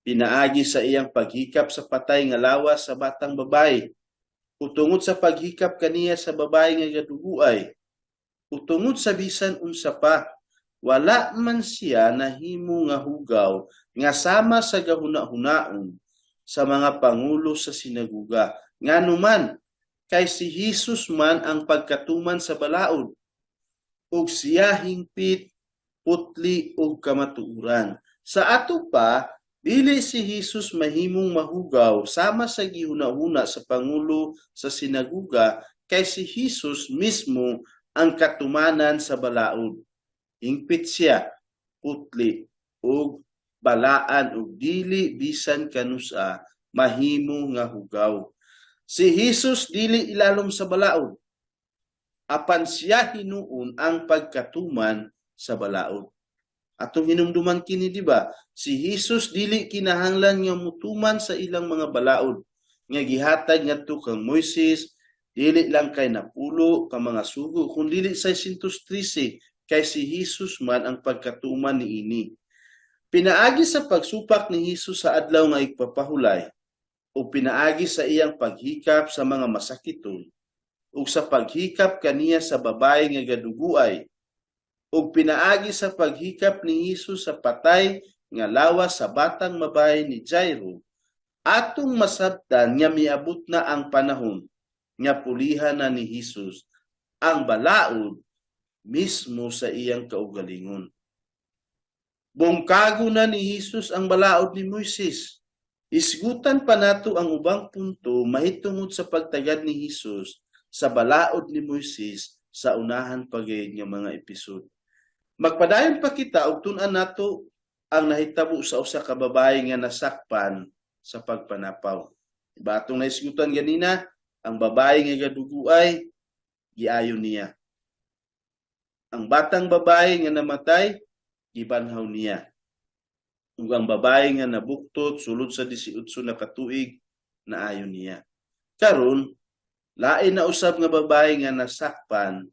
pinaagi sa iyang paghikap sa patay nga lawas sa batang babae, o tungod sa paghikap kaniya sa babae nga gaduguay, o tungod sa bisan unsa pa. Wala man siya nahimo nga hugaw nga sama sa gahuna-hunaon sa mga pangulo sa sinaguga. Ngano man, kay si Hesus man ang pagkatuman sa balaod, ug siya hingpit, putli ug kamatuoran. Sa ato pa, dili si Hesus mahimong mahugaw sama sa gihuna-huna sa pangulo sa sinaguga, kay si Hesus mismo ang katumanan sa balaod. Hingpit siya, putli ug balaan, ug dili bisan kanusa mahimo nga hugaw. Si Hesus dili ilalom sa balaod, apan siya hinuon ang pagkatuman sa balaod. Atong hinumduman kini, di ba? Si Hesus dili kinahanglan nga mutuman sa ilang mga balaod nga gihatag ngadto kang Moises, dili lang kay napulo ka mga sugo kun dili 613, kay si Hesus man ang pagkatuman niini. Pinaagi sa pagsupak ni Hesus sa Adlaw nga Igpapahulay o pinaagi sa iyang paghikap sa mga masakiton ug sa paghikap kaniya sa babae nga gaduguay ug pinaagi sa paghikap ni Hesus sa patay nga lawas sa batang babae ni Jairo, atong masabtan nga miabot na ang panahon nga pulihan na ni Hesus ang balaod mismo sa iyang kaugalingon. Bungkago na ni Hesus ang balaod ni Moises. Isgutan pa nato ang ubang punto mahitungod sa pagtagad ni Hesus sa balaod ni Moises sa unahan pa gayud nga mga episode. Magpadayon pa kita og tun-an nato ang nahitabo sa usa ka babae nga nasakpan sa pagpanapaw. Diba atong naisgutan ganina, ang babae nga gaduguay, giayo niya. Ang batang babae nga namatay, gibanhaw niya. Ug ang babae nga nabuktot sulod sa 18 na katuig, naayo niya. Karon, lain na usab nga babae nga nasakpan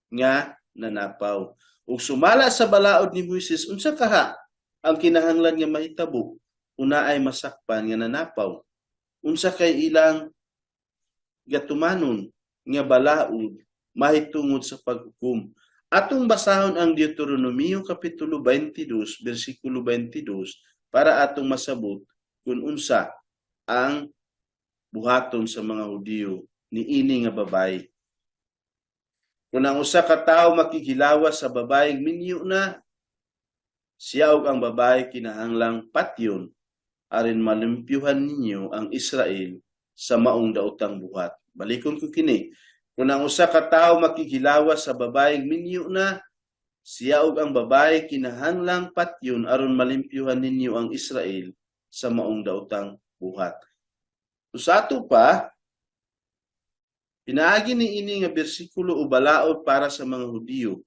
nga nanapaw. Ug sumala sa balaod ni Moises, unsa kaha ang kinahanglan nga mahitabo kung naay masakpan nga nanapaw? Unsa kay ilang gatumanon nga balaod mahitungod sa paghukom? Atong basahon ang Deuteronomio kapitulo 22 bersikulo 22 para atong masabot kung unsa ang buhaton sa mga Hudiyo niini nga babae. Kung ang usa ka tawo makighilawas sa babaeng minyo na, siya ug ang babae kinahanglang patyon aron malimpyuhan ninyo ang Israel sa maong daotang buhat. Balikon ko kini. Kung ang usa ka tawo makighilawas sa babaeng minyo na, siya ug ang babae kinahanglang patyon aron malimpyuhan ninyo ang Israel sa maong daotang buhat. So sa ato pa, pinaagi ni ini nga bersikulo o balaod para sa mga Hudiyo.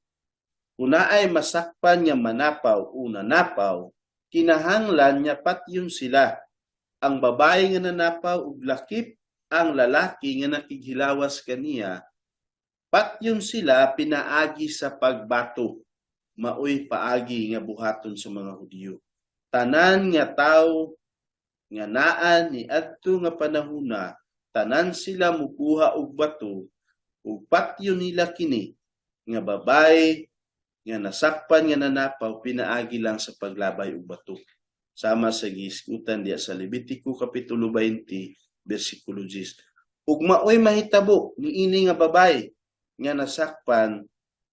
Kung naay masakpan nga manapaw o nanapaw, kinahanglan nga patyon sila. Ang babae nga nanapaw ug lakip ang lalaki nga nakighilawas kaniya, patyon sila pinaagi sa pagbato. Maoy paagi nga buhaton sa mga Hudiyo. Tanan nga tawo nga naa ni adto nga panahona, tanan sila mukuha og bato ug patyon nila kini nga babae nga nasakpan nga nanapaw pinaagi lang sa paglabay og bato. Sama sa gihisgutan diya sa Levitico kapitulo 20 bersikulo 10. Ug maoy mahitabo niini nga babae nga nasakpan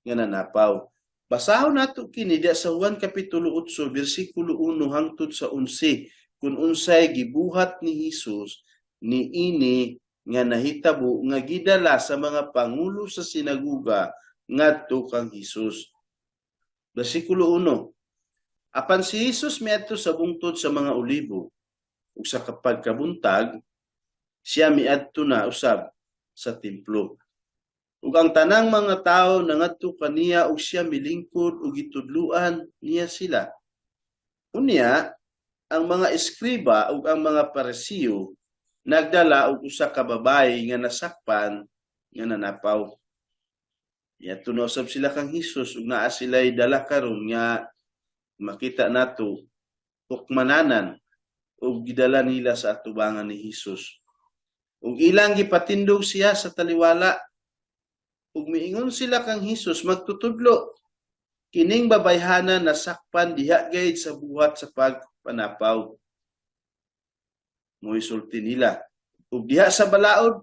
nga nanapaw. Basahon nato kini diya sa Juan kapitulo 8 bersikulo 1 hangtod sa 11. kung unsay gibuhat ni Hesus niini nga nahitabo nga gidala sa mga pangulo sa sinaguga ngadto kang Hesus. Bersikulo 1. Apan si Hesus miadto sa bungtod sa mga Olibo, ug sa pagkabuntag siya miadto na usab sa templo. Ug ang tanang mga tawo nangadto kaniya ug siya milingkod ug gitudluan niya sila. Unya, ang mga eskriba ug ang mga Parisiyo nagdala og usa ka babayi nga nasakpan nga nanapaw. Miadto na usab sila kang Hesus ug naa sila'y dala karon nga makita nato hukmananan ug gidala nila sa atubangan ni Hesus. Ug ilang gipatindog siya sa taliwala. Ug miingon sila kang Hesus, "Magtutudlo, kining babayhana nasakpan diha gayud sa buhat sa pagpanapaw." Moisulti nila. Ug diha sa balaod,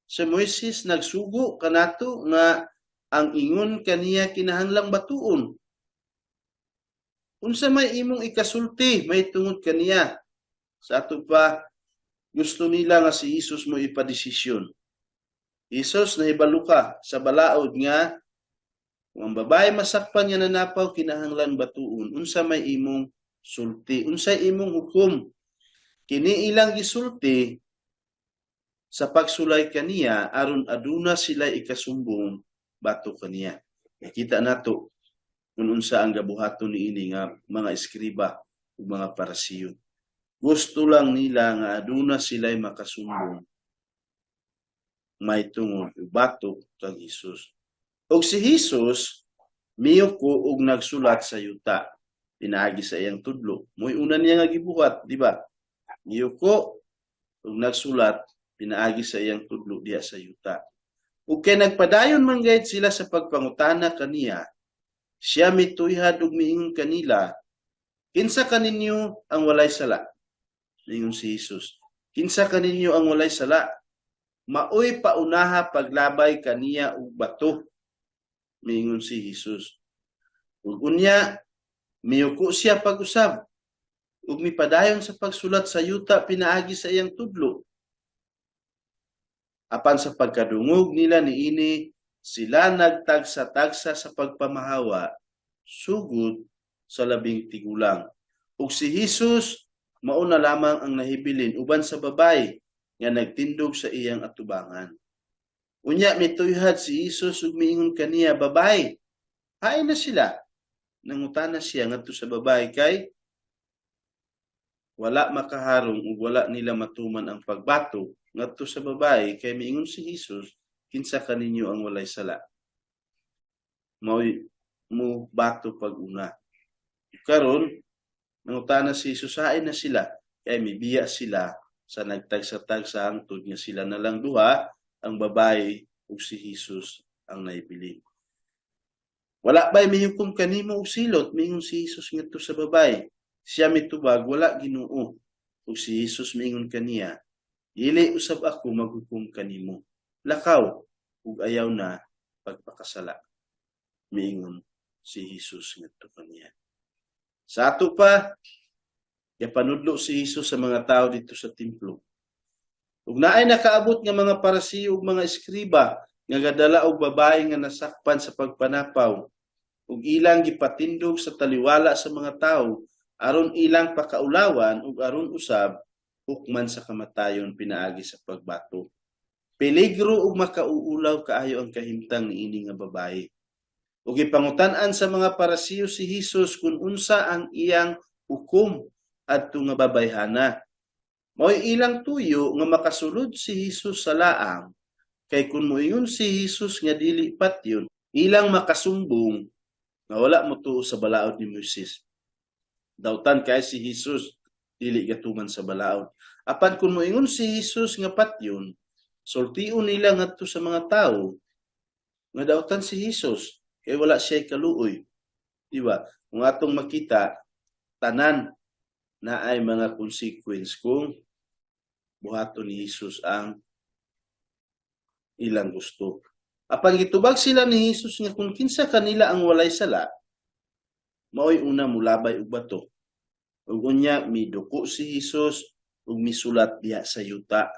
si Moises nagsugo kanato nga ang ingon kaniya kinahanglang batuon. Unsa may imong ikasulti may tungod kaniya? Sa ato pa, gusto nila nga si Hesus mo ipadesisyon. "Hesus, nahibalo ka sa balaod nga kung ang babae masakpan nga nanapaw, kinahanglan batuon. Unsa may imong sulti? Unsay imong hukom?" Kini ilang gisulti sa pagsulay kaniya aron aduna sila ikasumbong batok kaniya. Nakita nato kung unsa ang gabuhaton niini nga mga eskriba ug mga Parisiyo. Gusto lang nila nga aduna sila makasumbong may tungod batok kang Hesus. Og si Hesus miyuko og nagsulat sa yuta pinaagi sa iyang tudlo. Mo'y una niya nga gibuhat, di ba? Miyuko ug nagsulat pinaagi sa iyang tudlo diha sa yuta. Ug kay nagpadayon man gayud sila sa pagpangutana kaniya, siya mituyhad ug miingon kanila, "Kinsa kaninyo ang walay sala?" Miingon si Hesus, "Kinsa kaninyo ang walay sala? Maoy paunaha paglabay kaniya og bato." Miingon si Hesus. Ug unya miyuko siya pag-usab ug mipadayon sa pagsulat sa yuta pinaagi sa iyang tudlo. Apan sa pagkadungog nila niini, sila nagtagsa-tagsa sa pagpamahawa sugod sa labing tigulang. Ug si Hesus mao na lamang ang nahibilin uban sa babayi nga nagtindog sa iyang atubangan. Unya mituyhad si Hesus ug miingon kaniya, "Babayi, hain na sila?" Nangutana siya ngadto sa babayi kay wala makaharong ug wala nila matuman ang pagbato ngadto sa babayi kay miingon si Hesus, "Kinsa kaninyo ang walay sala? Maoy mo bato pag-una." Karon nangutana si Hesus, "Hain na sila?" Kay mibiya sila sa nagtagsa-tagsa hangtod nga sila na lang duha, ang babayi ug si Hesus, ang naibilin. "Wala ba'y mihukom kanimo og silot?" miingon si Hesus ngadto sa babayi. Siya mitubag, "Wala, Ginoo." Ug si Hesus miingon kaniya, "Dili usab ako maghukom kanimo. Lakaw ug ayaw na pagpakasala." Miingon si Hesus ngadto kaniya. Sa ato pa, gapanudlo si Hesus sa mga tao didto sa templo. Ug naay nakaabot nga mga Parisiyo ug mga eskriba nga gadala og babayi nga nasakpan sa pagpanapaw ug ilang gipatindog sa taliwala sa mga tawo aron ilang pakaulawan ug aron usab hukman sa kamatayon pinaagi sa pagbato. Peligro ug makauulaw kaayo ang kahimtang niini nga babayi. Ug gipangutan-an sa mga Parisiyo si Hesus kung unsa ang iyang hukom adto nga babayhana. Mao'y ilang tuyo nga makasulod si Hesus sa laang kay kung moingon si Hesus nga dili patyon, ilang makasumbong nga wala motuo sa balaod ni Moises. Dautan kay si Hesus dili gatuman sa balaod. Apan kung moingon si Hesus nga patyon, sultion nila ngadto sa mga tawo nga dautan si Hesus kay wala siya kaluoy. Di ba? Kung atong makita, tanan naay mga consequence kung buhaton ni Hesus ang ilang gusto. Apan gitubag sila ni Hesus nga kung kinsa kanila ang walay sala, mao'y una mulabay og bato. Ug unya miduko si Hesus ug misulat diha sa yuta.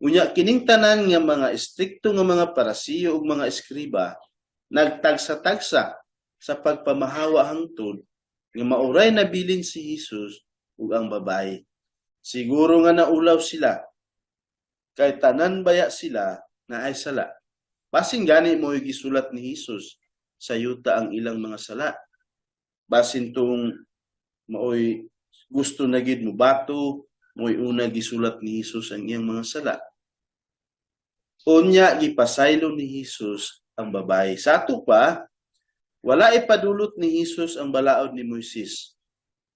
Unya kining tanan nga mga estrikto nga mga Parisiyo ug mga eskriba nagtagsa-tagsa sa pagpamahawa hangtod nga mauray nabilin si Hesus ug ang babaye. Siguro nga naulaw sila kay tanan baya sila naay sala. Basin gani mo gisulat ni Hesus sa yuta ang ilang mga sala. Basin tong maoy gusto na gid mo bato, mo'y una gisulat ni Hesus ang iyang mga sala. Unya gipasaylo ni Hesus ang babae. Sa ato pa, wala ipadulot ni Hesus ang balaod ni Moises.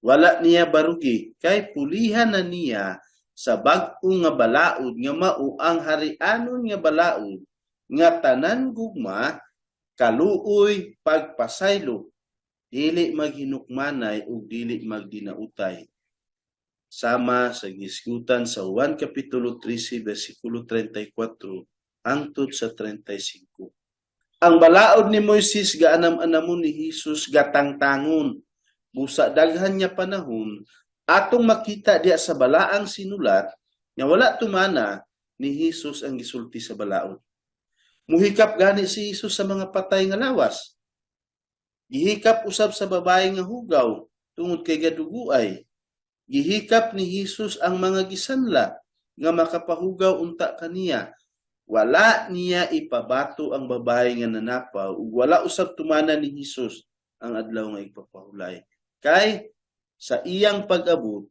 Wala niya barugi kay pulihan na niya sa bag-o nga balaod nga mao ang harianon nga balaod nga tanan gugma, kaluoy, pagpasaylo, dili maghinukmanay ug dili magdinautay. Sama sa gisgutan sa Juan kapitulo 13 bersikulo 34 hangtod sa 35. Ang balaod ni Moises gaanam-anamon ni Hesus, gatangtangon. Busa daghan nga panahon atong makita diha sa balaang sinulat nga wala tumana ni Hesus ang gisulti sa balaod. Muhikap gani si Hesus sa mga patay nga lawas. Gihikap usab sa babae nga hugaw tungod kay gaduguay. Gihikap ni Hesus ang mga gisanla nga makapahugaw unta kaniya. Wala niya ipabato ang babae nga nanapaw ug wala usab tumana ni Hesus ang adlaw nga igpapahulay. Kay sa iyang pag-abot,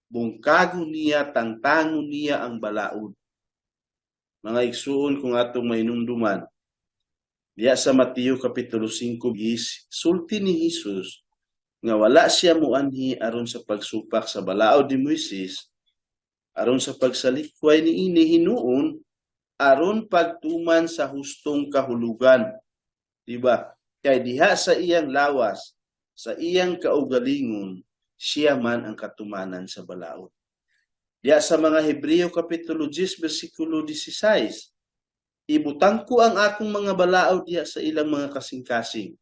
bungkago niya, tangtangon niya ang balaod. Mga igsuon, kung atong mainumduman, diya sa Mateo Kapitulo 5, gis, sulti ni Hesus nga wala siya muanhi aron sa pagsupak sa balaod ni Moises, aron sa pagsalikway ni ini, hinuon aron pagtuman sa hustong kahulugan. Diba? Kay diha sa iyang lawas, sa iyang kaugalingon, siya man ang katumanan sa balaod. Diya sa mga Hebreo Kapitulo 10 bersikulo 16, "Ibutang ko ang akong mga balaod diha sa ilang mga kasing-kasing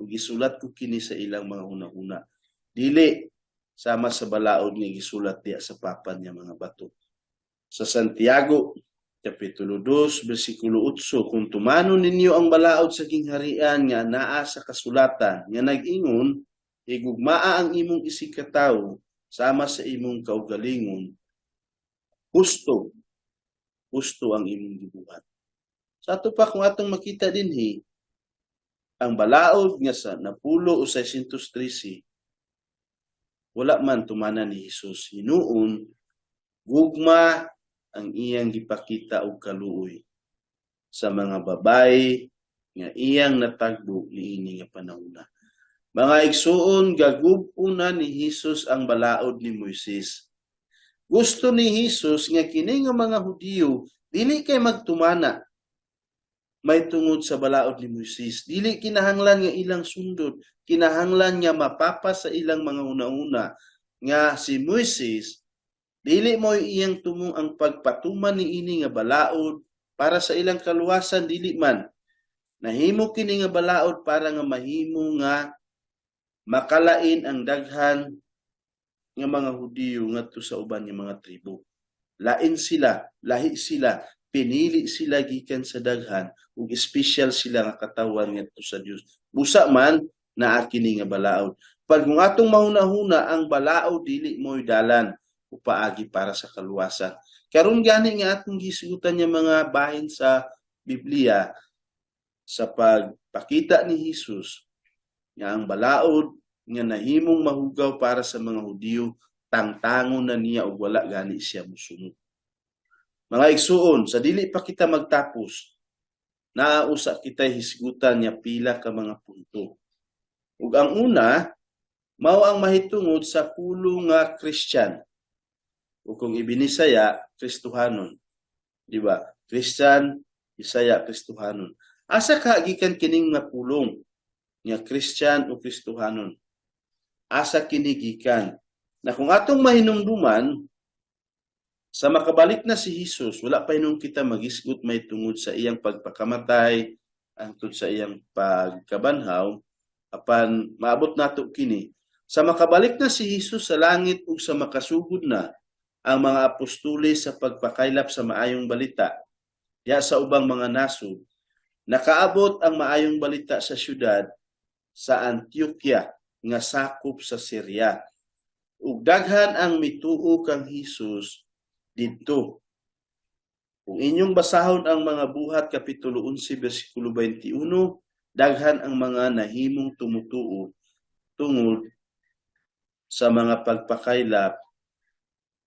ug isulat ko kini sa ilang mga hunahuna." Dili sama sa balaod nga gisulat diha sa papan nga mga bato. Sa Santiago Kapitulo 2 bersikulo 8, "Kung tumanon ninyo ang balaod sa gingharian nga naa sa kasulatan nga nag-ingon, 'Higugmaa ang imong isigkatawo sama sa imong kaugalingon,' husto husto ang imong gibuhat." Sa ato pa, kung atong makita dinhi ang balaod nga sa napulo o 613, wala man tumana ni Hesus. Hinuon gugma ang iyang gipakita og kaluoy sa mga babae nga iyang natagbo niini nga panahona. Mga igsuon, gagub-una ni Hesus ang balaod ni Moises. Gusto ni Hesus nga kini nga mga Hudiyo dili kay magtumana may tungod sa balaod ni Moises. Dili kinahanglan nga ilang sundod, kinahanglan nga mapapa sa ilang mga una-una nga si Moises dili mo iyang tumong ang pagpatuman ni ini nga balaod para sa ilang kaluwasan, dili man. Nahimo kini nga balaod para nga mahimo nga makalain ang daghan nga mga Hudiyo ngadto sa uban nga mga tribo. Lain sila, lahi sila, pinili sila gikan sa daghan ug espesyal sila nga katawan ngadto sa Dios. Busa man naa kini nga balaod. Pag kung atong mahuna-huna, ang balaod dili mo'y dalan o paagi para sa kaluwasan. Karon gani nga atong gisgutan niya mga bahin sa Biblia sa pagpakita ni Hesus nga ang balaod nga nahimong mahugaw para sa mga Hudiyo, tangtangon na niya ug wala gani siya musunod. Mga igsuon, sa dili pa kita magtapos, nausa kita hisgutan niya pila ka mga punto. Ug ang una, mao ang mahitungod sa pulong nga Christian. O kung ibinisaya, Kristohanon. Di ba? Christian, Bisaya, Kristohanon. Asa ka gikan kining nga pulong nga Christian o Kristohanon? Asa kini gikan? Na kung atong mahinumduman, sa makabalik na si Hesus, wala pa hinuon kita magisgot may tungod sa iyang pagpakamatay, hangtod sa iyang pagkabanhaw, apan maabot nato kini. Sa makabalik na si Hesus sa langit ug sa makasugod na ang mga apostoles sa pagpakaylap sa maayong balita diha sa ubang mga nasod, nakaabot ang maayong balita sa syudad sa Antioquia nga sakop sa Syria. Ug daghan ang mituo kang Hesus didto. Kung inyong basahon ang mga Buhat kapitulo 11 bersikulo 21, daghan ang mga nahimong tumutuo tungod sa mga pagpakaylap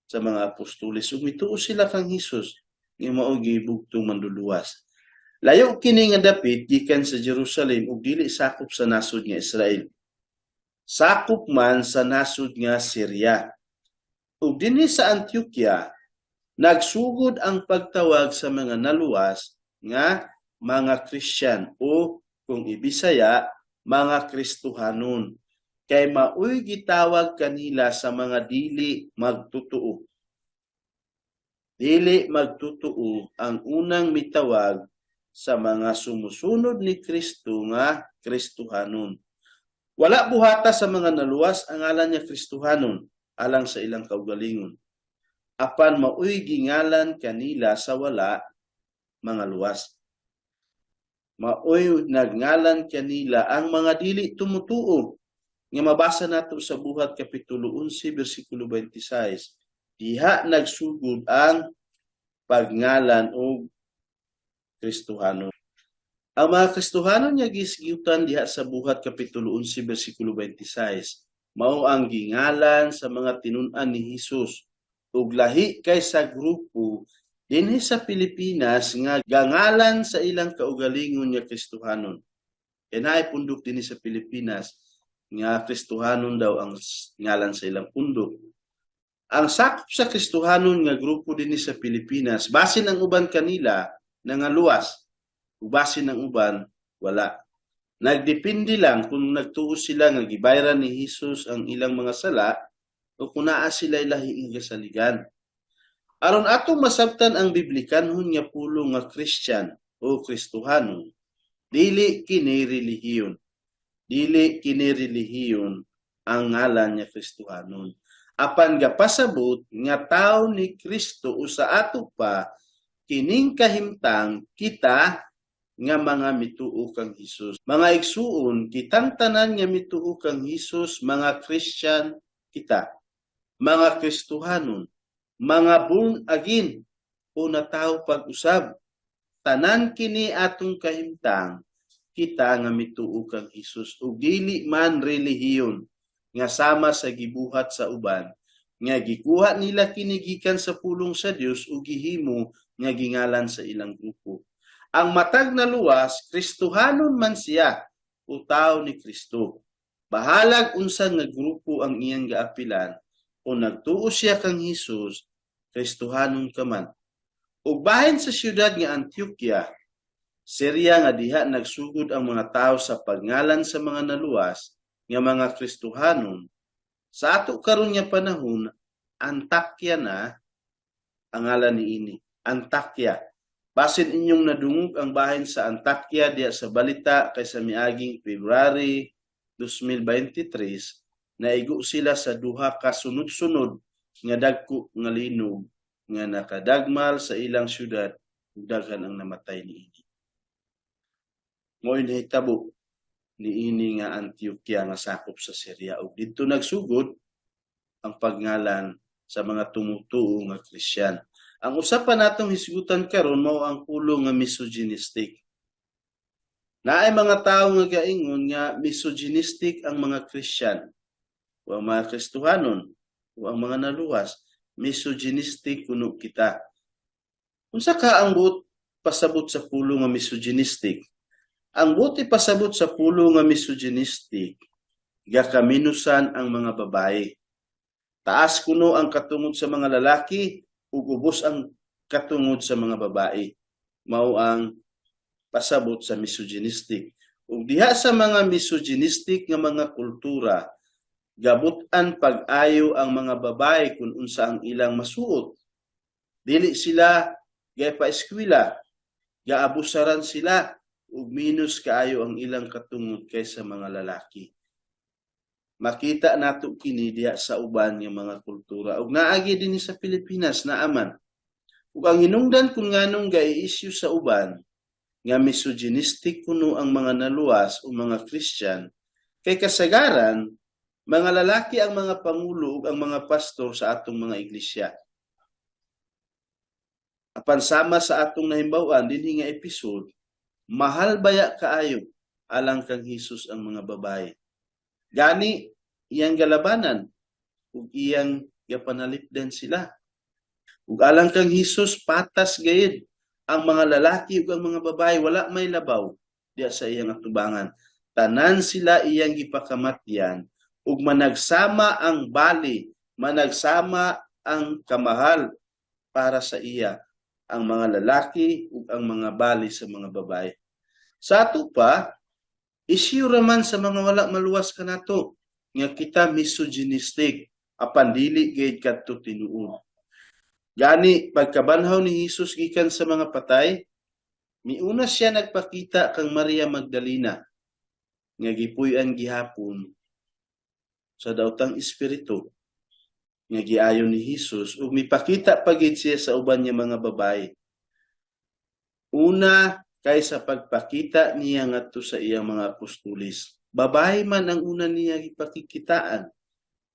sa mga apostoles. Ug mituo sila kang Hesus nga mao gibugtong manluluwas. Layo kini nga dapit gikan sa Jerusalem ug dili sakop sa nasod nga Israel. Sakop man sa nasod nga Syria. Ug dinhi sa Antioquia, nagsugod ang pagtawag sa mga naluwas nga mga Christian o kung ibisaya, mga Kristohanon. Kay maoy gitawag kanila sa mga dili magtutuo. Dili magtutuo ang unang mitawag sa mga sumusunod ni Kristo nga Kristohanon. Wala buhata sa mga naluwas ang ngalan niya Kristohanon alang sa ilang kaugalingon. Apan maoy gingalan kanila sa wala mga luwas. Maoy nagngalan kanila ang mga dili tumutuo nga mabasa nato sa Buhat kapitulo 11 bersikulo 26. Diha nagsugod ang pagngalan og Kristohanon. Ang mga Kristohanon nga gisgyutan diha sa Buhat kapitulo 11 bersikulo 26 mao ang gingalan sa mga tinun-an ni Hesus ug lahi kay sa grupo dinhi sa Pilipinas nga gangalan sa ilang kaugalingon nga Kristohanon. Kay naay pundok dinhi sa Pilipinas nga Kristohanon daw ang ngalan sa ilang pundok. Ang sakop sa Kristohanon nga grupo dinhi sa Pilipinas, basin ang uban kanila nangaluwas, ug basin ang uban wala. Nagdepende lang kung nagtuo sila nga gibayran ni Hesus ang ilang mga sala o kung naa sila lahi nga kasaligan. Aron atong masabtan ang biblikanhon nga pulong nga Christian o Kristohanon, dili kini relihiyon. Dili kini relihiyon ang ngalan nga Kristohanon. Apan gapasabot nga tawo ni Kristo o sa ato pa kining kahimtang kita nga mga mituo kang Hesus. Mga igsuon, kitang tanan nga mituo kang Hesus, mga Christian kita, mga Kristohanon, mga born again o natawo pag-usab. Tanan kini atong kahimtang kita nga mituo kang Hesus ug dili man relihiyon nga sama sa gibuhat sa uban nga gikuha nila kini gikan sa pulong sa Dios ug gihimo nga gingalan sa ilang grupo. Ang matag na luwas, Kristohanon man siya o tao ni Kristo. Bahalag unsa nga grupo ang iyang gaapilan o nagtuo siya kang Hesus, Kristohanon ka man. Ug bahin sa siyudad nga Antioquia, Syria nga diha nagsugod ang mga tao sa pagngalan sa mga naluwas nga mga Kristohanon, sa ato karon nga panahon, Antakya na ang ngalan niini. Antakya. Basin inyong nadungog ang bahin sa Antakya diha sa balita kay sa miaging February 2023, naigo sila sa duha ka sunod-sunod nga dagko nga linog nga nakadagmal sa ilang syudad ug daghan ang namatay niini. Mo'y nahitabo niini nga Antioquia nga sakop sa Syria ug didto nagsugod ang pagngalan sa mga tumutuo nga Kristiyan. Ang usa pa natong hisgutan karon mao ang pulong nga misogynistic. Naay mga tawo nga gaingon nga misogynistic ang mga Kristiyan o ang mga Kristohanon o ang mga naluwas, misogynistic kuno kita. Unsa ka ang buot pasabot sa pulong nga misogynistic? Ang buot ipasabot sa pulong nga misogynistic, gakaminusan ang mga babae. Taas kuno ang katungod sa mga lalaki ug ubos ang katungod sa mga babae. Mao ang pasabot sa misogynistic. Ug diha sa mga misogynistic nga mga kultura, gabut-an pag-ayo ang mga babae kung unsa ang ilang masuot. Dili sila gay pa eskwela, gaabusaran sila ug minus kaayo ang ilang katungod kaysa mga lalaki. Makita nato kini diha sa uban nga mga kultura. Ug naagi dinhi sa Pilipinas, naaman. Ug ang hinungdan kung nganong gai-issue sa uban nga misogynistic kuno ang mga naluwas o mga Christian, kay kasagaran mga lalaki ang mga pangulo ug ang mga pastor sa atong mga iglesia. Apan sama sa atong nahimbaw-an dinhi nga episode, mahal baya kaayo alang kang Hesus ang mga babae. Gani iyang galabanan ug iyang gapanalipdan sila. Ug alang kang Hesus, patas gayud ang mga lalaki ug ang mga babae, wala may labaw diya sa iyang atubangan. Tanan sila iyang gipakamatyan ug managsama ang bali, managsama ang kamahal para sa iya ang mga lalaki ug ang mga bali sa mga babae. Sa ato pa, issue raman sa mga wala maluwas kanato nga kita misogynistic, apan dili gayud kadto tinuod. Gani pagkabanhaw ni Hesus gikan sa mga patay, miuna siya nagpakita kang Maria Magdalena nga gipuy-an gihapon sa daotang espiritu nga giayon ni Hesus, ug mipakita pa gid siya sa uban niya mga babae. Una kay sa pagpakita niya ngadto sa iyang mga apostoles. Babae man ang una niya gipakikitaan.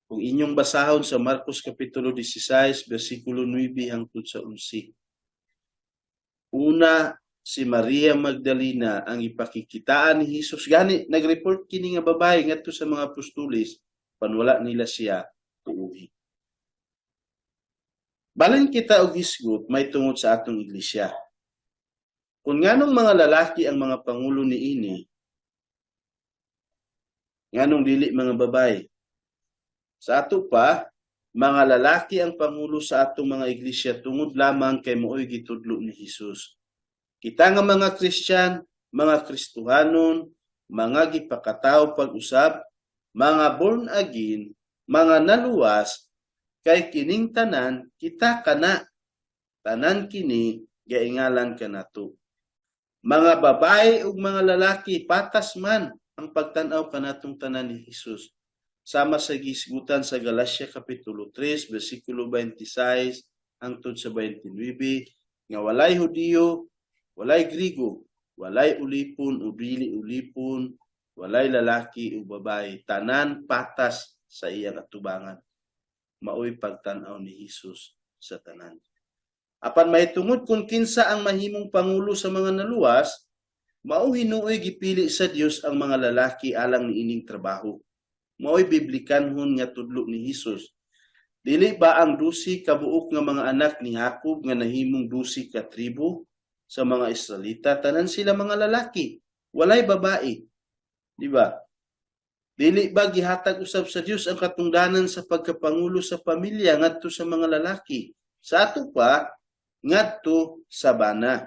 Kung inyong basahon sa Marcos Kapitulo 16, versikulo 9 hangtod sa 11. Una, si Maria Magdalena ang ipakikitaan ni Hesus. Gani, nag-report kini nga babae ngadto sa mga apostoles, panwala nila siya tuuhi. Balin kita og hisgot may tungod sa atong iglesia. Kung nganong mga lalaki ang mga pangulo niini, nganong dili mga babae? Sa ato pa, mga lalaki ang pangulo sa atong mga iglesia tungod lamang kay mao'y gitudlo ni Hesus. Kita nga mga Kristiyan, mga Kristohanon, mga gipakatawo pag-usab, mga born again, mga naluwas, kay kining tanan kita kana. Tanan kini gaingalan kanato. Mga babae ug mga lalaki, patas man ang pagtan-aw kanatong tanan ni Hesus. Sama sa gisgutan sa Galatia Kapitulo 3 versikulo 26 hangtod sa 29 nga walay Hudiyo, walay Grigo, walay ulipon o dili ulipon, walay lalaki o babae, tanan patas sa iyang atubangan. Maoy pagtan-aw ni Hesus sa tanan. Apan mahitungod kung kinsa ang mahimong pangulo sa mga naluwas, mao hinuoy gipili sa Dios ang mga lalaki alang niining trabaho. Mao'y biblikanhon nga tudlo ni Hesus. Dili ba ang 12 ka buok nga mga anak ni Jacob nga nahimong 12 ka tribo sa mga Israelita, tanan sila mga lalaki, walay babae? Di ba? Dili ba gihatag usab sa Dios ang katungdanan sa pagkapangulo sa pamilya ngadto sa mga lalaki? Sa ato pa, ngadto sa bana.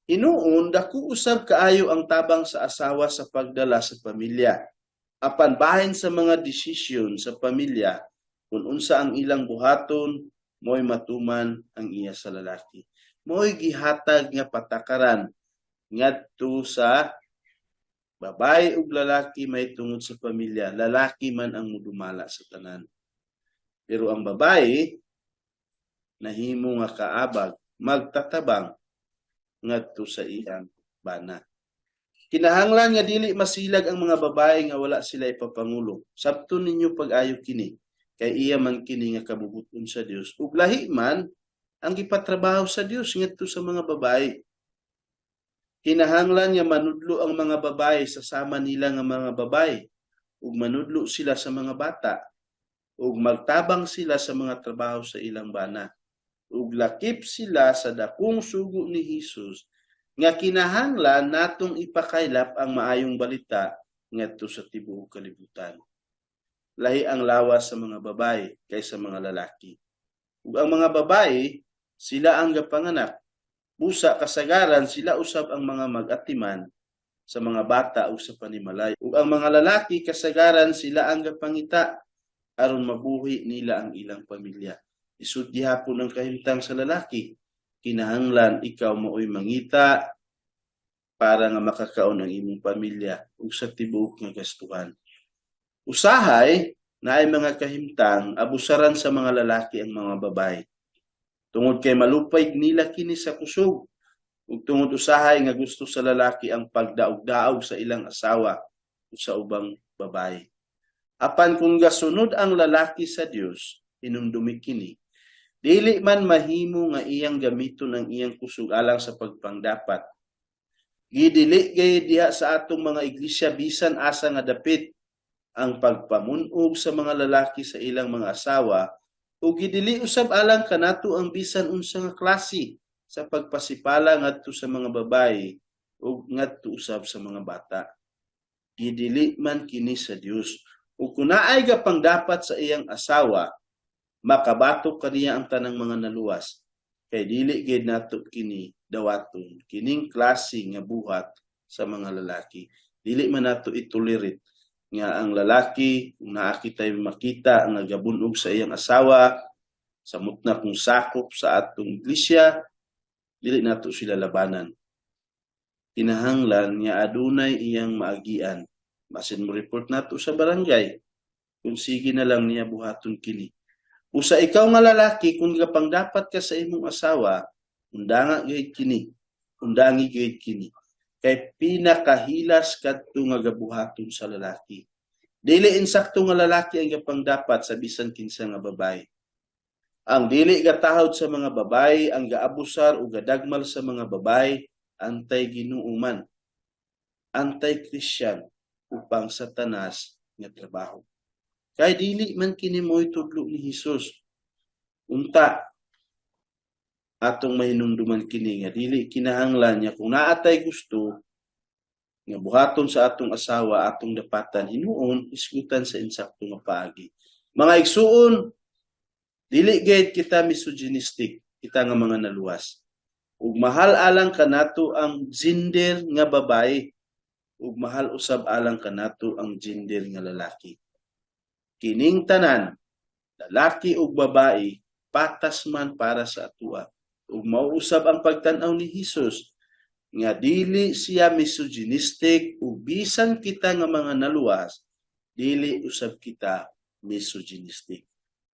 Hinuon, dako usab kaayo ang tabang sa asawa sa pagdala sa pamilya. Apan bahin sa mga desisyon sa pamilya, kung unsa ang ilang buhaton, mo'y matuman ang iya sa lalaki. Mo'y gihatag nga patakaran ngadto sa babae ug lalaki may tungod sa pamilya. Lalaki man ang mudumala sa tanan. Pero ang babae nahimo nga kaabag, magtatabang ngadto sa iyang bana. Kinahanglan nga dili masilag ang mga babae nga wala sila ipapangulo. Sabton ninyo pag-ayo kini, kay iya man kini nga kabubuton sa Dios. Ug lahi man ang gipatrabaho sa Dios ngadto sa mga babae. Kinahanglan nga manudlo ang mga babae sa sama nila nga mga babae, ug manudlo sila sa mga bata, ug magtabang sila sa mga trabaho sa ilang bana. Ug lakip sila sa dakong sugo ni Hesus nga kinahanglan natong ipakaylap ang maayong balita ngadto sa tibuok kalibutan. Lahi ang lawas sa mga babae kaysa mga lalaki. Ug ang mga babae, sila ang gapanganak. Busa kasagaran sila usab ang mga mag-atiman sa mga bata ug sa panimalay. Ug ang mga lalaki, kasagaran sila ang gapangita aron mabuhi nila ang ilang pamilya. Isud gihapon ang kahimtang sa lalaki. Kinahanglan ikaw maoy mangita para nga makakaon ang imong pamilya ug sa tibuok nga gastuhan. Usahay naay mga kahimtang abusaran sa mga lalaki ang mga babae. Tungod kay malupay nila kini sa kusog ug tungod usahay nga gusto sa lalaki ang pagdaog-daog sa ilang asawa o sa ubang babae. Apan kung gasunod ang lalaki sa Dios, hinumdumi kini, dili man mahimo nga iyang gamiton ang iyang kusog alang sa pagpangdapat. Gidili gayud diha sa atong mga iglesia bisan asa nga dapit ang pagpamunog sa mga lalaki sa ilang mga asawa ug gidili usab alang kanato ang bisan unsa nga klase sa pagpasipala ngadto sa mga babae ug ngadto usab sa mga bata. Gidili man kini sa Dios. Ug kung naay gapangdapat sa iyang asawa, makabatok kaniya ang tanang mga naluwas. Kay dili gid nato kini dawaton kining klase nga buhat sa mga lalaki. Dili man nato itolerate nga ang lalaki, kung naa kitay makita nga gabunog sa iyang asawa, samot na kung sakop sa atong iglesia, dili nato sila labanan. Kinahanglan nga adunay iyang maagian. Basin mo report nato sa barangay kung sige na lang niya buhaton kini. Usa ikaw nga lalaki, kung gapangdapat ka sa imong asawa, undanga gayud kini, undangi gayud kini. Kay pinakahilas kadto nga gabuhaton sa lalaki. Dili insakto nga lalaki ang gapangdapat sa bisan kinsa nga babae. Ang dili gatahod sa mga babae, ang gaabusar o gadagmal sa mga babae, antay-Ginoo man, anti-Christian upang Satanas nga trabaho. Kay dili man kini mo'y tudlo ni Hesus. Unta atong mahinumduman kini nga dili kinahanglan niya kung naatay gusto nga buhaton sa atong asawa, atong dapatan hinuon isgutan sa insakto nga paagi. Mga igsuon, dili gayud kita misogynistic, kita nga mga naluwas. Ug mahal alang kanato ang gender nga babae ug mahal usab alang kanato ang gender nga lalaki. Kining tanan, lalaki ug babae, patas man para sa atua. Ug mao usab ang pagtan-aw ni Hesus nga dili siya misogynistic ug bisan kita nga mga naluwas, dili usab kita misogynistic.